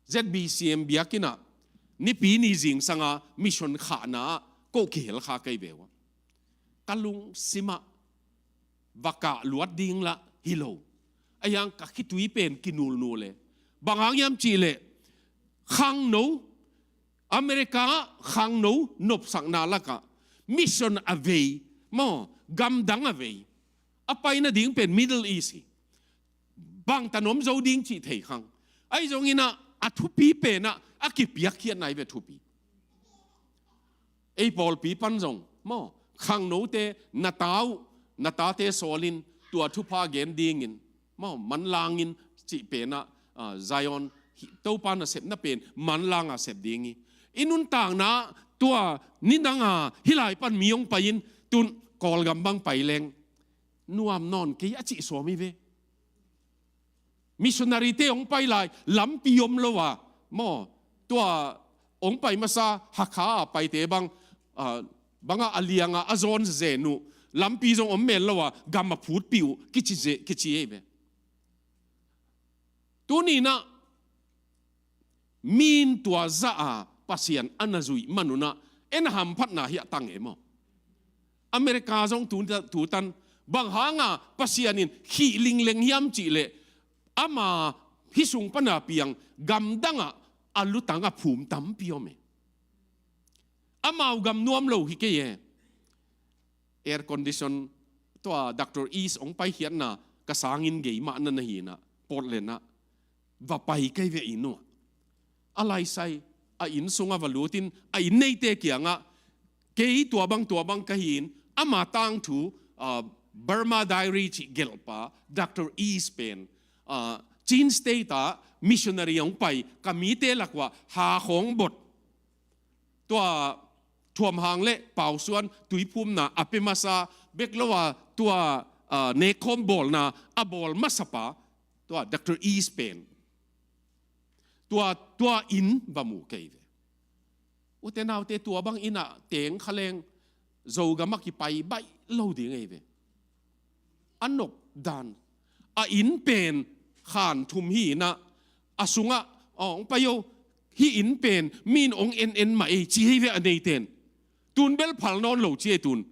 Z B C M biakinnah Nipi ni zingsanga mission khahna ah ko kihel kha kei ve ua. Ka lungsimah va kah luat ding lah hi lo. Ahi hang ka khitui pen kinulnul e. Bang hang hiam cihleh, khangno, America ah khangno nopsakna lakah mission a vei, maw, gamdang a vei, a pai nading pen Middle East hi. Bangtan om zo ding cih thei khang. Ahi zonginah a thupi penah a kipiakkhiatna hi ve, thupi. Ei pawlpi pan zong, maw, khangnote na ta uh, na tate sawlin tua thupha gen dingin, maw, manlangin cih penah, ah, Zion, hi, Topa nasepna pen manlanga sep ding hi. I nuntakna tua nidanga hih lai pan mi hong pai in, tun Kawlgam bang pai leng nuam nawn kei a cih sawm hi ve. Missionary te hong pai lai, lampi om lo a, maw, tua hong pai masa Hakha a paite bang, ah, bangah a lianga a zawn zen uh, lampi zong om mel lo a, gam a phutpih uh, kici ze-, kici ei ve. Tuninah min tua zah a Pasian a na zuih manunah en hamphatna hi a tang e maw? America zong tu, tutan bang hanga Pasian in khih lingleng hiam cihleh, ama hih sung pana piang gamdangah a lutang a phum tampi om e. Amau gam nuam lo hi kei e. Air condition, tua Doctor East hong paikhiatna ka sangin gei mah na na hinah, Portland ah va pai kei ve inn uh ah. A laisai, a inn sungah va lutin, a inn neite kiangah, kei tua bang tua bang ka hi in, ama tangthu, ah, Burma Diary cih gelhpa Doctor East pen, ah, Chin State ah missionary hong pai, ka mite lak uah ha khawng bot. Tua thuamhang le pausuan tuiphumna a pia masa bek lo a, tua, ah, nekkhawm bawlna a bawl masapa, tua Doctor East pen. Tua, tua inn va mu kei ve. Ute naute, tua bang inn ah teng kha leng Zogam ah kipai baih lo ding ei ve. A nop dan. A inn pen khan thum hi in ah, a sungah, "Aw, hong pai o, hih inn pen min hong en en mah ei," ci hi ve a neiten. Tun bel phal nawn lo ci ei tun.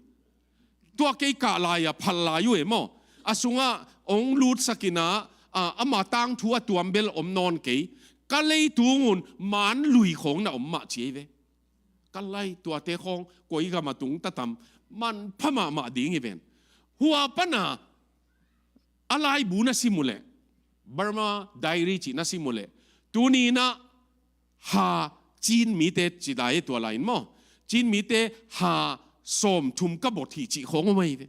Tua kei kah lai-a phal lai uh e maw. A sungah hong lutsak in ah, a, ama tangthu a tuam bel om nawn kei. Ka leitung un man lui khawng na om mah ci ei ve. Ka lai, tuate khawng koi gam a tung ta tam, manpha mahmah ding hi ven. Hua pan a, a laibu na sim uh leh, Burma Diary cih na sim uh leh, tuni in ah ha, Chin mite ci dai tua lai in maw, Chin mite ha sawmthum ka bot hi cih khawng om ahi ve.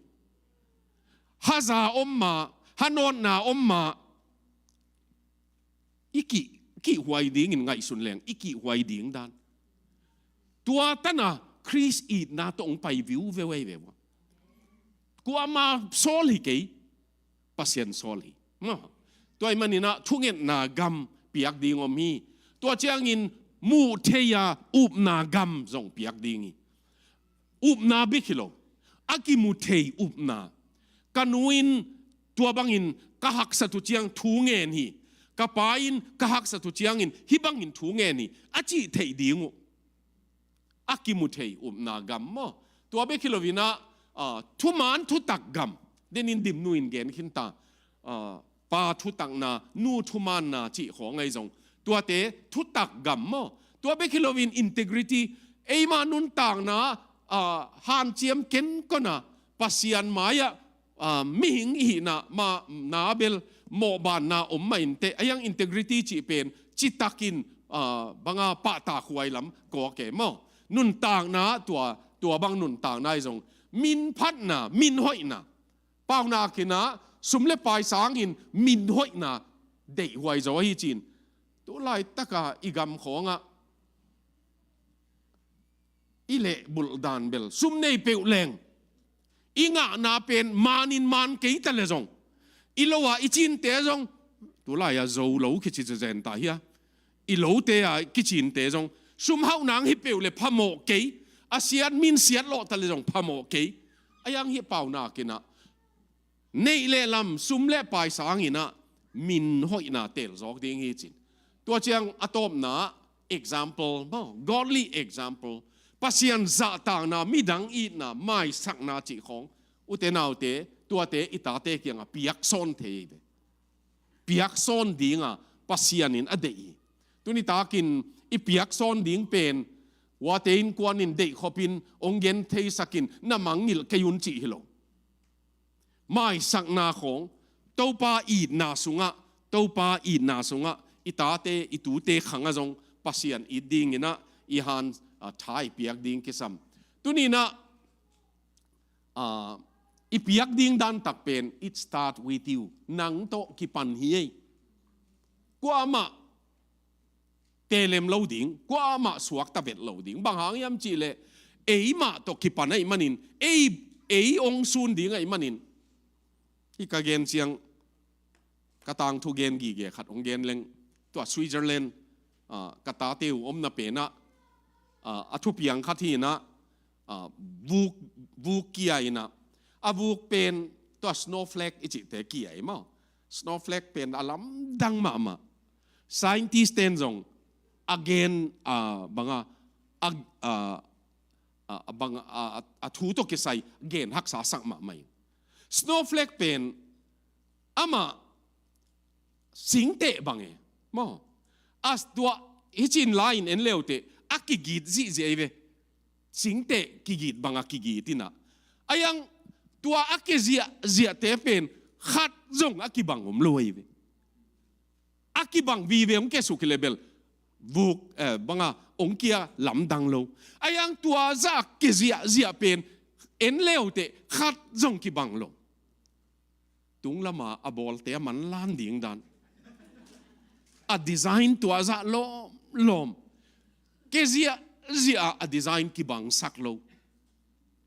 Ha za om mah, ha nawtna om mah, i kih, kihhuai dingin ngaihsun leng i kihhuai ding dan. Tua tan a Khrist itna tawh hong pai viuveu ahi ve ua. Kuamah sawl hi kei, Pasian sawl hi. Maw. Tua ahih manin ah thungetna gam piak ding om hi. Tua ciangin muh theih a upna gam zong piak ding hi. Upna bek hi lo, a kimu thei upna. Ka nu in tua bangin ka haksat uh ciang thu ngen hi. Ka pa in ka haksat uh ciangin hih bangin thu ngen hi, a cih theih ding uh. A kimu thei upna gam maw. Tua bek hi lo in ah, ah, thuman thutak gam. Denin Dimnu in gen khin ta. Ah, pa thutakna, nu thumanna cih khawng ahi zong, tuate thutak gam maw. Tua bek hi lo in integrity, eima nuntakna, ah, hanciam kenkon a, Pasian mai-ah, ah, mihing i hihna mah na bel mawhbanna om mah inteh, a hiang integrity cih pen citakin, ah, banga pahtakhuai lam kawk e maw. Nuntakna tua, tua bang nuntakna ahi zong, min phatna, min hoihna. Paunak in ah sum le pai sangin min hoihna deihhuai zaw ahi ci-in, tu laitak a i gam khawngah i lehbulh dan bel, sum nei peuh leng i ngahna pen manin man kei ta le zong, i lo a i cinte zong, tu lai-a zo lo kici zezen ta hi a, i lote a kicinte zong, sum hauh nang hi peuh le phamawh kei, a siat min siat lawh ta le zong phamawh kei. A hiang hih paunak in ah neih le lam, sum le pai sangin ah min hoihna teel zawk ding hi ci-in. Tua ciang a tawpna example maw, godly example, Pasian zahtakna, midang itna, maisakna cih khawng, ute naute, tuate i tate kiangah piaksawn thei hi ve. Piaksawn dinga Pasian in a deih hi. Tuni takin i piaksawn ding pen, uate innkuan in deihkhopin hong gen theisakin na mangngilh kei un cih hi lo. Maisakna khawng, Topa itna sungah, Topa itna sungah i tate, i tute khangah zong Pasian it dingin ah i han, ah, tha i piak ding kisam. Tuni in ah, ah, i piak ding dan tak pen, it start with you. Nang tawh kipan hi ei. Kuamah telem lo ding, kuamah suakta vet lo ding. Bang hang hiam cih leh, eimah tawh kipan ahih manin, ei, ei hong sun ding ahih manin. Hih ka gen ciang, ka tangthu gen gige khat hong gen leng, tua Switzerland, ah, ka tate uh omna penah, ah, a thupiang khat hi in ah, ah, vuk, vuk kia in ah, a vuk pen tua snowflake i cihte kia hi maw. Snowflake pen a lamdang mahmah. Scientist ten zong a gen, ah, banga, a, ah, ah, a banga, ah, a, a thu tawh kisai gen haksa sak mahmah hi. Snowflake pen amah singteh bang e maw. A tua hi cin lai-in en leuteh a kigit zihziah hi ve. Singteh kigit banga kigit in ah, a hiang tua a kiziahziahte pen khat zong a kibang om lo hi ve. A kibang vive hong kia suk hi leh bel vuk, eh, banga hong kia lamdang lo. A hiang tua zah a kiziahziah pen en leuteh khat zong kibang lo. Tung lama a bawlte a manlan ding dan. A design tua zah lawmlawm. Kei ziahziah a design kibangsak lo.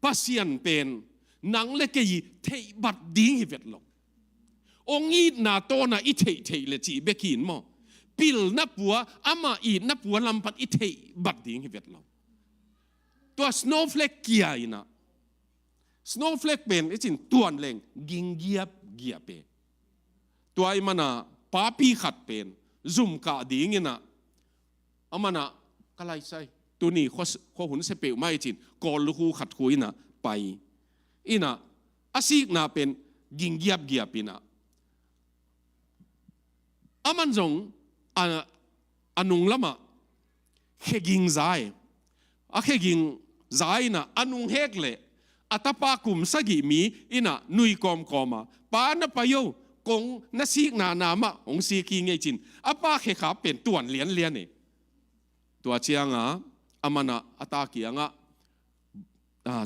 Pasian pen nang le kei i theihbat ding hi vet lo. Ong itna tawna i theihtheih le cih bekin maw. Pilna pua, ama itna pua lampat i theihbat ding hi vet lo. Tua snowflake kia inah. Snowflake pen i cin tuan leng ging giapgiap e. Tua i mana papi khat pen zum kah ding inah. A mana ka laisai. Tuni khuahun sia peuhmah i cin kawl lukhu khat khu inah pai. Inah a sikna pen ging giapgiap inah. A man zong a, a nung lamah kheging zai. A kheging zai inah a nung hek leh a tapa kum sagih mi inah nui kawmkawma pa na pai o kong na sikna na mah hong sik hi ngei cin. A pa khekhap pen tuan lianlian e. Tua cianga a mana a ta kiangah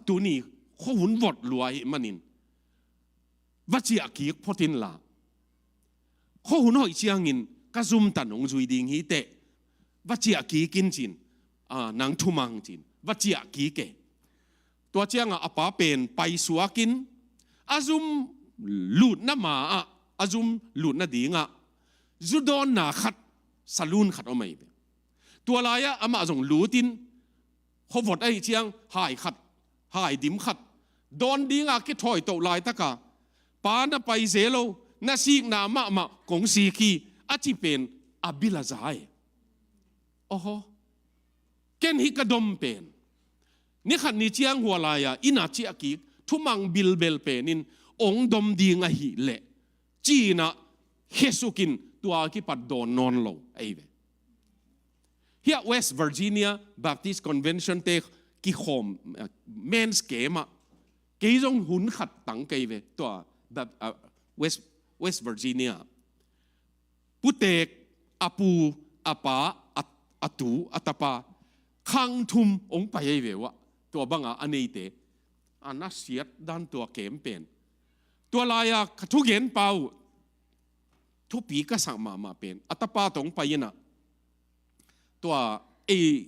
tuni khuahun vot lua hi manin va ciah kik phot inla. Khuahun hoih ciangin ka zumtan hong zui ding hi teh. Va ciah kik in cin. Nang thumang cin va ciah kik e. Tua ciangah a pa pen paisuakin a zum lutna ma-ah a zum lutna dingah zu dawnna khat salun khat om ahi ve. Tua lai-ah amah zong lutin khuavot ahi ciang hai khat hai dim khat dawn dinga kithawi toh laitaka pa na pai zel o na sikna mahmah kong sik hi a ci pen a bil a za e. Oho. Ken hi ka dom pen ni khat ni ciang hua lai-a inn a ciah kik thumang bilbel penin ong dom ding ahih leh cinah khesukin tua kipat dawn nawn lo ahi ve. Hiah West Virginia Baptist Convention te kikhawm men's camp ah kei zong hun khat tang kei ve tua West Virginia. Putek a pu a pa a tu a tapa khang thum ong pai ahi ve uh ah tua banga a neite a na siat dan tua camp pen. Tua lai-a ka thugen pa uh thupi ka sak mahmah pen a tapa tawh ong pai inah tua ei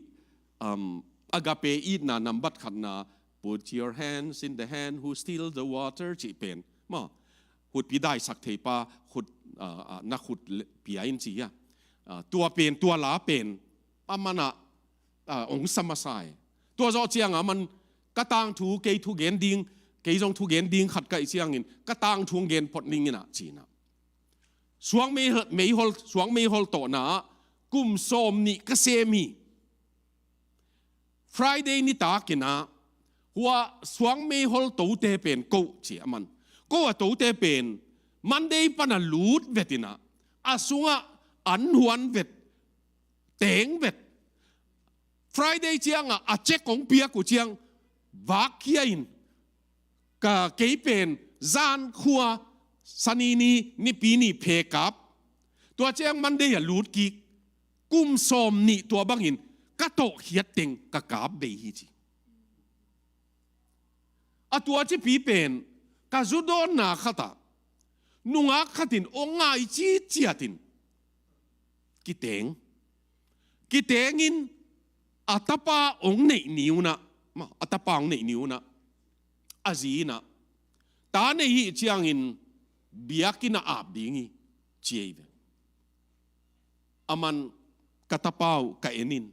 agape itna nambat khatna put your hands in the hand who still the water cih pen maw khutpi daisak thei pa khut na khut pia in ci hia. Tua pen tua la pen a manah ong sa masa e. Tua zawh cianga man ka tangthu kei thugen ding kei zong thugen ding khat ka ih ciangin ka tangthu ong gen phot ning inah cinah suang meihol suang meihol tawhna ah kum sawm nih ka sem hi. Friday nitakinah hua suang meihol tote pen koh ci a man koh a tote pen Monday pana lut vetinah a sungah an huan vet teng vet. Friday ciangah a cek kong piak uh ciang vak khia in ka kei pen zan khua sanini nipi ni phe kap tua ciang Monday a lut kik kum sawm nih tua bangin ka tawhkhiat teng ka kap bei hi ci. A tua cipi pen ka zu dawnna khatah nungak khatin ong ngai citciatin kiteng kitengin a tapa ong neih ni unah a tapa ong neih ni unah a zi inah ta nei hih ciangin biakinn a ap ding hi ci ei ve. A man ka tapa uh ka en in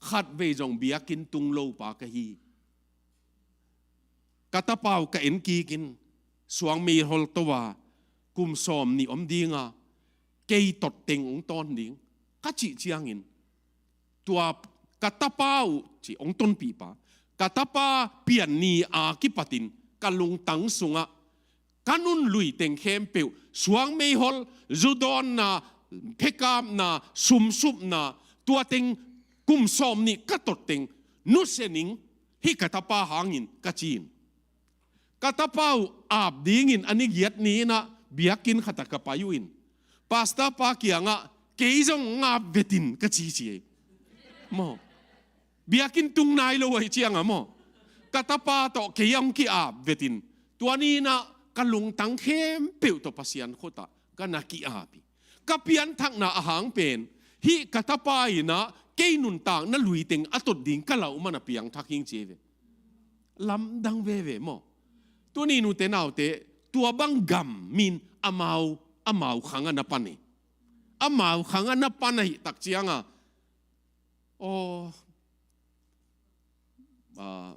khatvei zong biakinn tung lo pa ka hi. Ka tapa uh ka en kikin suang meihol to a kum sawm nih om dinga kei tot teng ong tawn ding ka cih ciangin tua ka tapa uh ci ong tonpih pa ka tapa pian ni a kipatin ka lungtang sungah ka nun lui teng khempeuh suang meihol zu dawnna phekapna sumsupna tua teng kum sawm nih ka tot teng nusia ning hih ka tapa hangin ka ci in. Ka tapa uh ap dingin a ni giat ni inah biakinn khatah ka pai uh in pastor pa kiangah kei zong ong ap vetin ka ci ci ei. Maw biakinn tung nai lo ahi ciangah maw ka tapa tawh kei ong ki-ap vetin tua ni inah ka lungtang khempeuh tawh Pasian khut ah ka na ki-ap hi. Ka pianthakna a hang pen hih ka tapa in ah kei nuntakna luiteng a tot ding ka lauh man a piangthak hing ci hi ve. Lamdang veve maw? Tuni nute naute, tua bang gam min amau, amau khang a na pan hi. Amau khang a na pan ahih tak ciang a, aw, ah,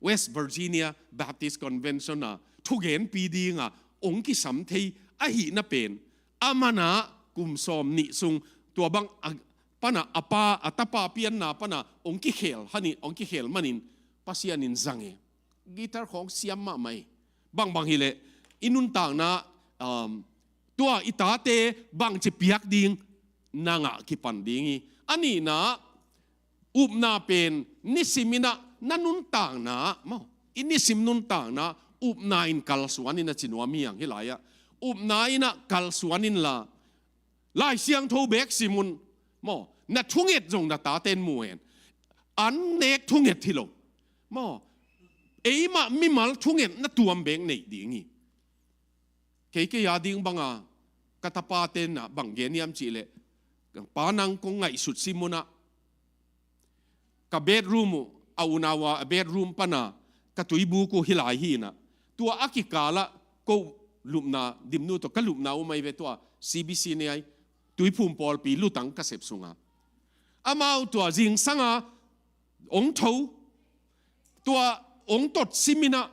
West Virginia Baptist Convention a thugenpi ding a ong kisam thei ahihna pen, a man a kum sawm nih sung tua bang a pan a, a pa, a tapa pianna pan a ong kikhel, hani, ong kikhel manin Pasian in zang e. Guitar khawng siam mahmah hi. Bangbang hileh i nuntakna, um, tua i tate bangci piak ding, nang ah kipan ding hi. A nihna, upna pen nisim in ah na nuntakna maw, i nisim nuntakna upna in kalsuan in a ci nuam hi hang. Hih lai ah upna in ah kalsuan inla, Lai Siangtho beek sim un maw, na thunget zong na taten mu hen. An nek thunget hi lo maw, eimah mimal thungetna tuam beek neih ding hi. Kei, kei a ding bang a, ka tapaten ah bang gen hiam cih leh, "Pa, nang kong ngaihsut sim un ah, ka bedroom uh, a unau a bedroom pan a ka tuibuk uh hih lai hi in ah, tua a kikal ah ko lupna, Dimnu tawh ka lupna uh mai ve, tua C B C nei ai, Tuiphum pawlpi lutang ka sep sung a, amau tua zingsang a ong tho, tua ong tot sim in ah,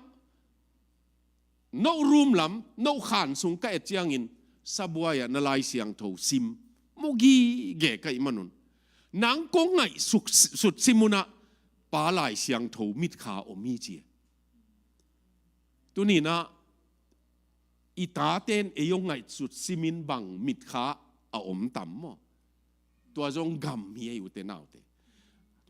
no room lam, no khan sung ka et ciangin sabuai ah na Lai Siangtho sim mu gige ka hih man un, nang kong ngaihsut sim un ah, Pa, Lai Siangtho mitkha om hi," ci. Tuni in ah i taten ei ong ngaihsut sim in bang mitkha a om tam maw? Tua zong gam hi ei, ute naute.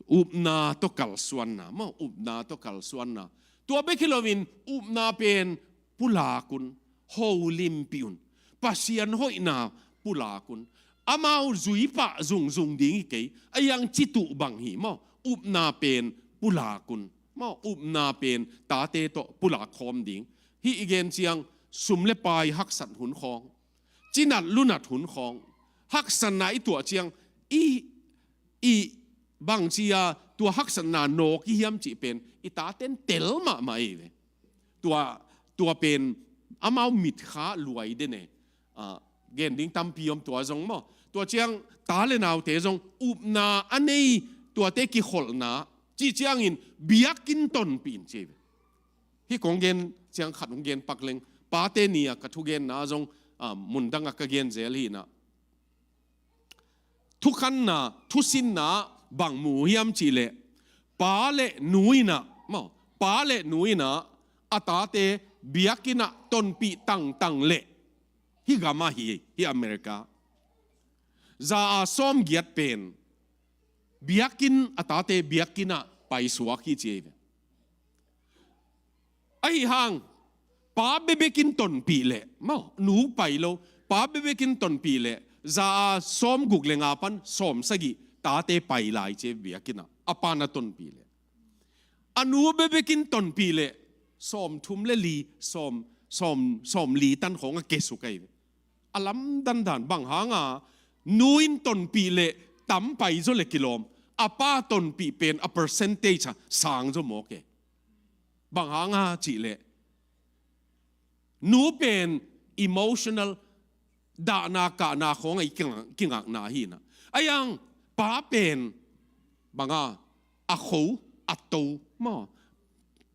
Upna tawh kalsuanna maw, upna tawh kalsuanna. Tua bek hi loin upna pen pulak un, holimpih un, Pasian hoihna pulak un. Amau zui pah zungzung ding hi kei, a hiang cituh bang hi maw, upna pen pulak un maw, upna pen tate tawh pulak khawm ding. Hih i gen ciang sum le pai haksat hun khawng, cinat lunat hun khawng, haksatna i tuah ciang i, i bangci a tua haksatna nawk i hiam cih pen i taten tel mahmah ei ve. Tua, tua pen amau mitkha luai den e. Ah, gen ding tampi om tua zong maw. Tua ciang ta le naute zong upna a nei, tuate kikholhna, cih ciangin biakinn tonpih in ci ei ve. Hih kong gen ciang khat hong gen pak leng, Pate Ni a ka thugenna zong, ah, mundang a ka gen zel hi in ah, thukhanna, thusinna bang mu hiam cih leh, pa le nu in ah maw, pa le nu in ah a tate biakinn ah tonpih tangtang leh, hih gam ah hi, hih America, za a sawmgiat pen biakinn, a tate biakinn ah paisuak hi ci ei ve. Ahi hang, pa bebek in tonpih leh maw, nu pai lo, pa bebek in tonpih leh, za a sawmguk le nga pan sawmsagih tate pai lai ci ei ve biakinn ah, a pa na tonpih leh. A nu bebek in tonpih leh, sawmthum le li, sawm, sawm, sawmli tan khawng a kesuk ei ve. A lamdang dan, bang hang a nu in tonpih leh tam pai zaw le kilawm, a pa tonpih pen a percentage a sang zaw mawk e. Bang hang a cih leh, nu pen emotional, dahna kahna khawng a i kingak, kingakna hi in ah, a hiang pa pen bang a, a kho, a to maw,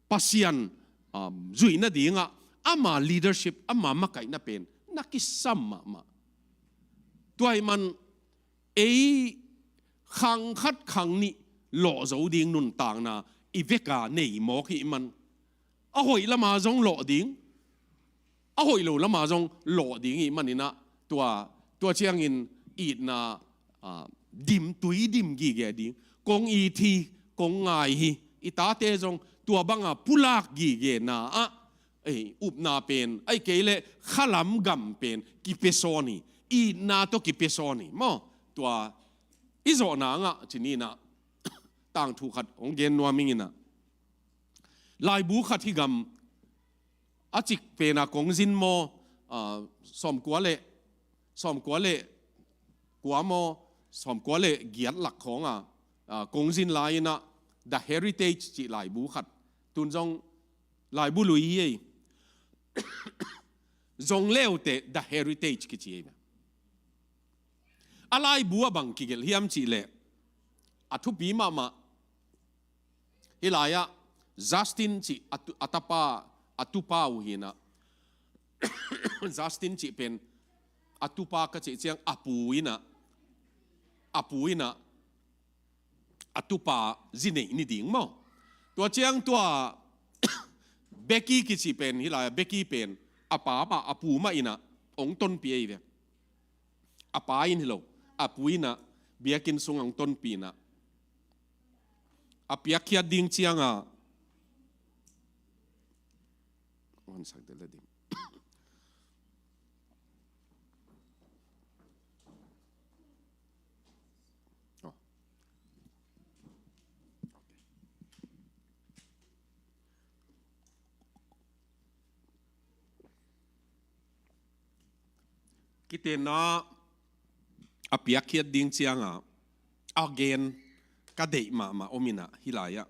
Pasian, um, zuih nading ah ama leadership, ama makaihna pen na kisam mahmah. Tua ahih man ei khang khat khang nih lawh zo ding nuntakna i vek a nei mawk i hih man, a hoih lam a zong lawh ding, a hoih lo lam a zong lawh ding i hih man in ah, tua, tua ciangin itna, ah, dim, tui dim gige ding. Kong it hi, kong ngai hi, i tate zong tua bang a pulak gigena ah, ei, upna pen, ahih kei leh khalam gam pen kipia sawn hi, itna tawh kipia sawn hi maw. Tua i zawh nang ah ci ni in ah, tangthu khat hong gen nuam ing in ah, laibu khat hih gam a cik pena kongzin maw, ah, sawmkua le, sawmkua le kua maw, sawmkua le giat lak khawng a, ah, kongzin lai-in ah, The Heritage cih laibu khat. Tun zong laibu lui hi ei. Zong leute The Heritage kici ei. A laibu ah bang kigelh hiam cih leh, a thupi mahmah. Hih lai-ah Justin cih a tu-, a tapa, a tupa uh hi-in ah. Justin cih pen a tupa ka cih ciang a pu in ah, a pu in ah, a tupa zi neih ni ding maw. Tua ciang tua Becky kici pen, hih lai-ah Becky pen a pa mah, a pu mah in ah hong tonpih ei ve. A pa in hi lo, a pu in ah biakinn sungah hong tonpih in ah, a piakkhiat ding ciangah, wan sak dele ding. Oh. Kitenna a piakkhiat ding ciangah a gen ka deih mahmah om in ah, hih lai-ah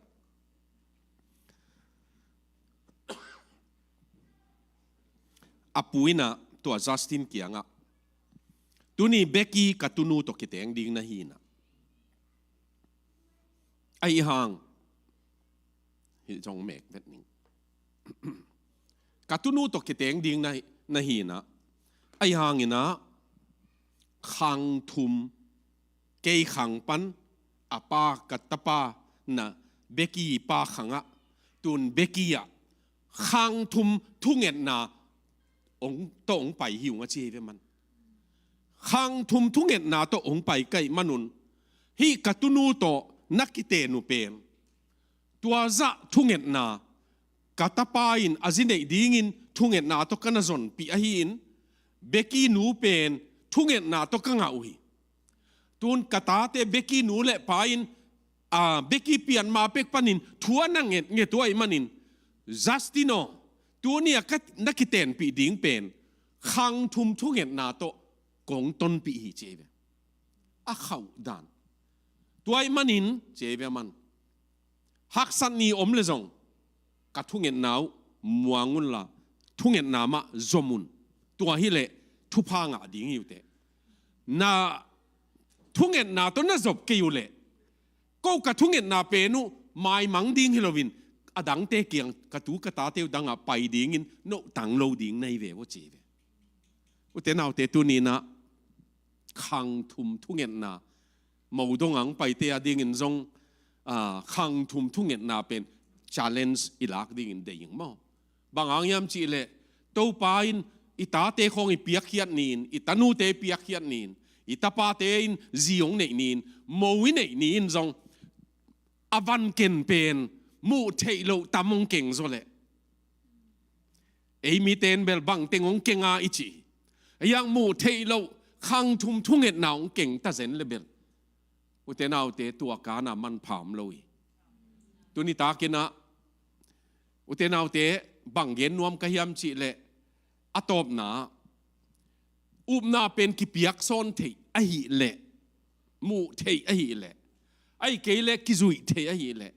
a pu in ah tua Justin kiangah, "Tuni Becky ka tunu tawh kiteng ding na hi-in ah, ahih hang," hih zong mek vet ning. "Ka tunu tawh kiteng ding na, na hi-in ah, ahih hangin ah khang thum, kei khang pan a pa, ka tapa na, Becky pa khangah, tun Becky ah khang thum thungetna hong, tawh hong pai hi ung," a ci hi ve man. "Khang thum thungetna tawh hong pai ka hih manun, hih ka tunu tawh na kiten uh pen, tua zah thungetna, ka tapa in a zi neih dingin thungetna tawh ka na zonpih ahi-in, Becky nu pen thungetna tawh ka ngah uh hi. Tun ka tate Becky nu le pa in, a, Becky pian ma pek panin thu a na nget nget uh ahih manin, Justin aw, tuni a ka na kitenpih ding pen khang thum thungetna tawh kong tonpih hi," ci ei ve. A khauh dan. "Tua ahih manin," ci ei ve man, "haksat ni om le zong ka thungetna uh muang unla, thungetna mah zom un. Tua hileh thupha ngah ding hi uh teh. Na thungetna tawh na zop kei uh leh, ko ka thungetna pen uh maimang ding hi loin, a dangte kiang, ka tu ka tate uh dangah pai dingin nohtang lo ding na hi ve aw," ci ei ve. Ute naute, tuni-in ah khang thum thungetna, mo dong ang paite a dingin zong, ah, khang thum thungetna pen challenge i lak dingin deih ing maw. Bang hang hiam cih leh, Topa in i tate khawng i piakkhiat ni-in, i tanute i piakkhiat ni-in, i tapate in zi hong neih ni-in, mo i neih ni-in zong a van ken pen muh theih loh tam hong keng zaw leh, ei mite in bel bang teng hong keng a i cih, ei hang muh theih loh khang thum thungetna hong keng ta zen le bel, ute naute, tua kana manpha om lo hi. Tuni takin ah, ute naute, bang gen nuam ka hiam cih leh, a tawpna, upna pen kipiaksawn theih ahih leh, muh theih ahih leh, ahih kei leh kizuih theih ahih leh,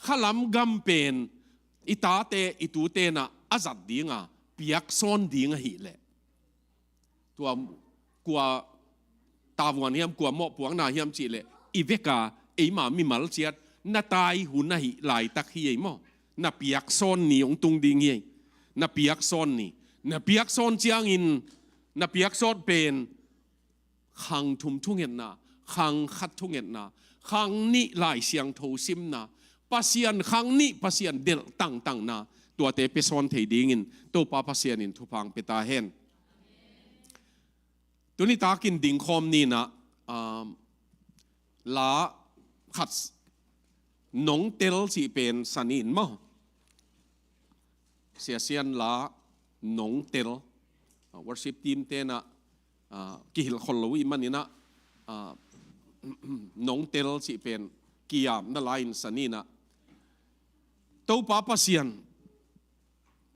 khalam gam pen i tate i tute in ah a zat ding a, piaksawn ding ahih leh, tua kua tavuan hiam, kua mawhpuakna hiam cih leh, i vek a, eima mimal ciat na tai hun ahih laitak hi ei maw. Na piaksawn ni hong tung ding hi ei. Na piaksawn ni. Na piaksawn ciangin, na piaksawn pen khang thum thungetna, khang khat thungetna, khang nih Lai Siangtho simna, Pasian, khang nih Pasian delh tangtangna, tuate piasawn thei dingin Topa Pasian in thupha hong pia ta hen. Tuni takin dingkhawm ni-in ah, um, la khat, Nongtel cih pen san in maw. Sia Sian la, Nongtel. Ah, worship team te in ah, ah, kihilh khol lo ahih manin ah, ah, Nongtel cih pen kiyamna la-in san in ah, Topa Pasian,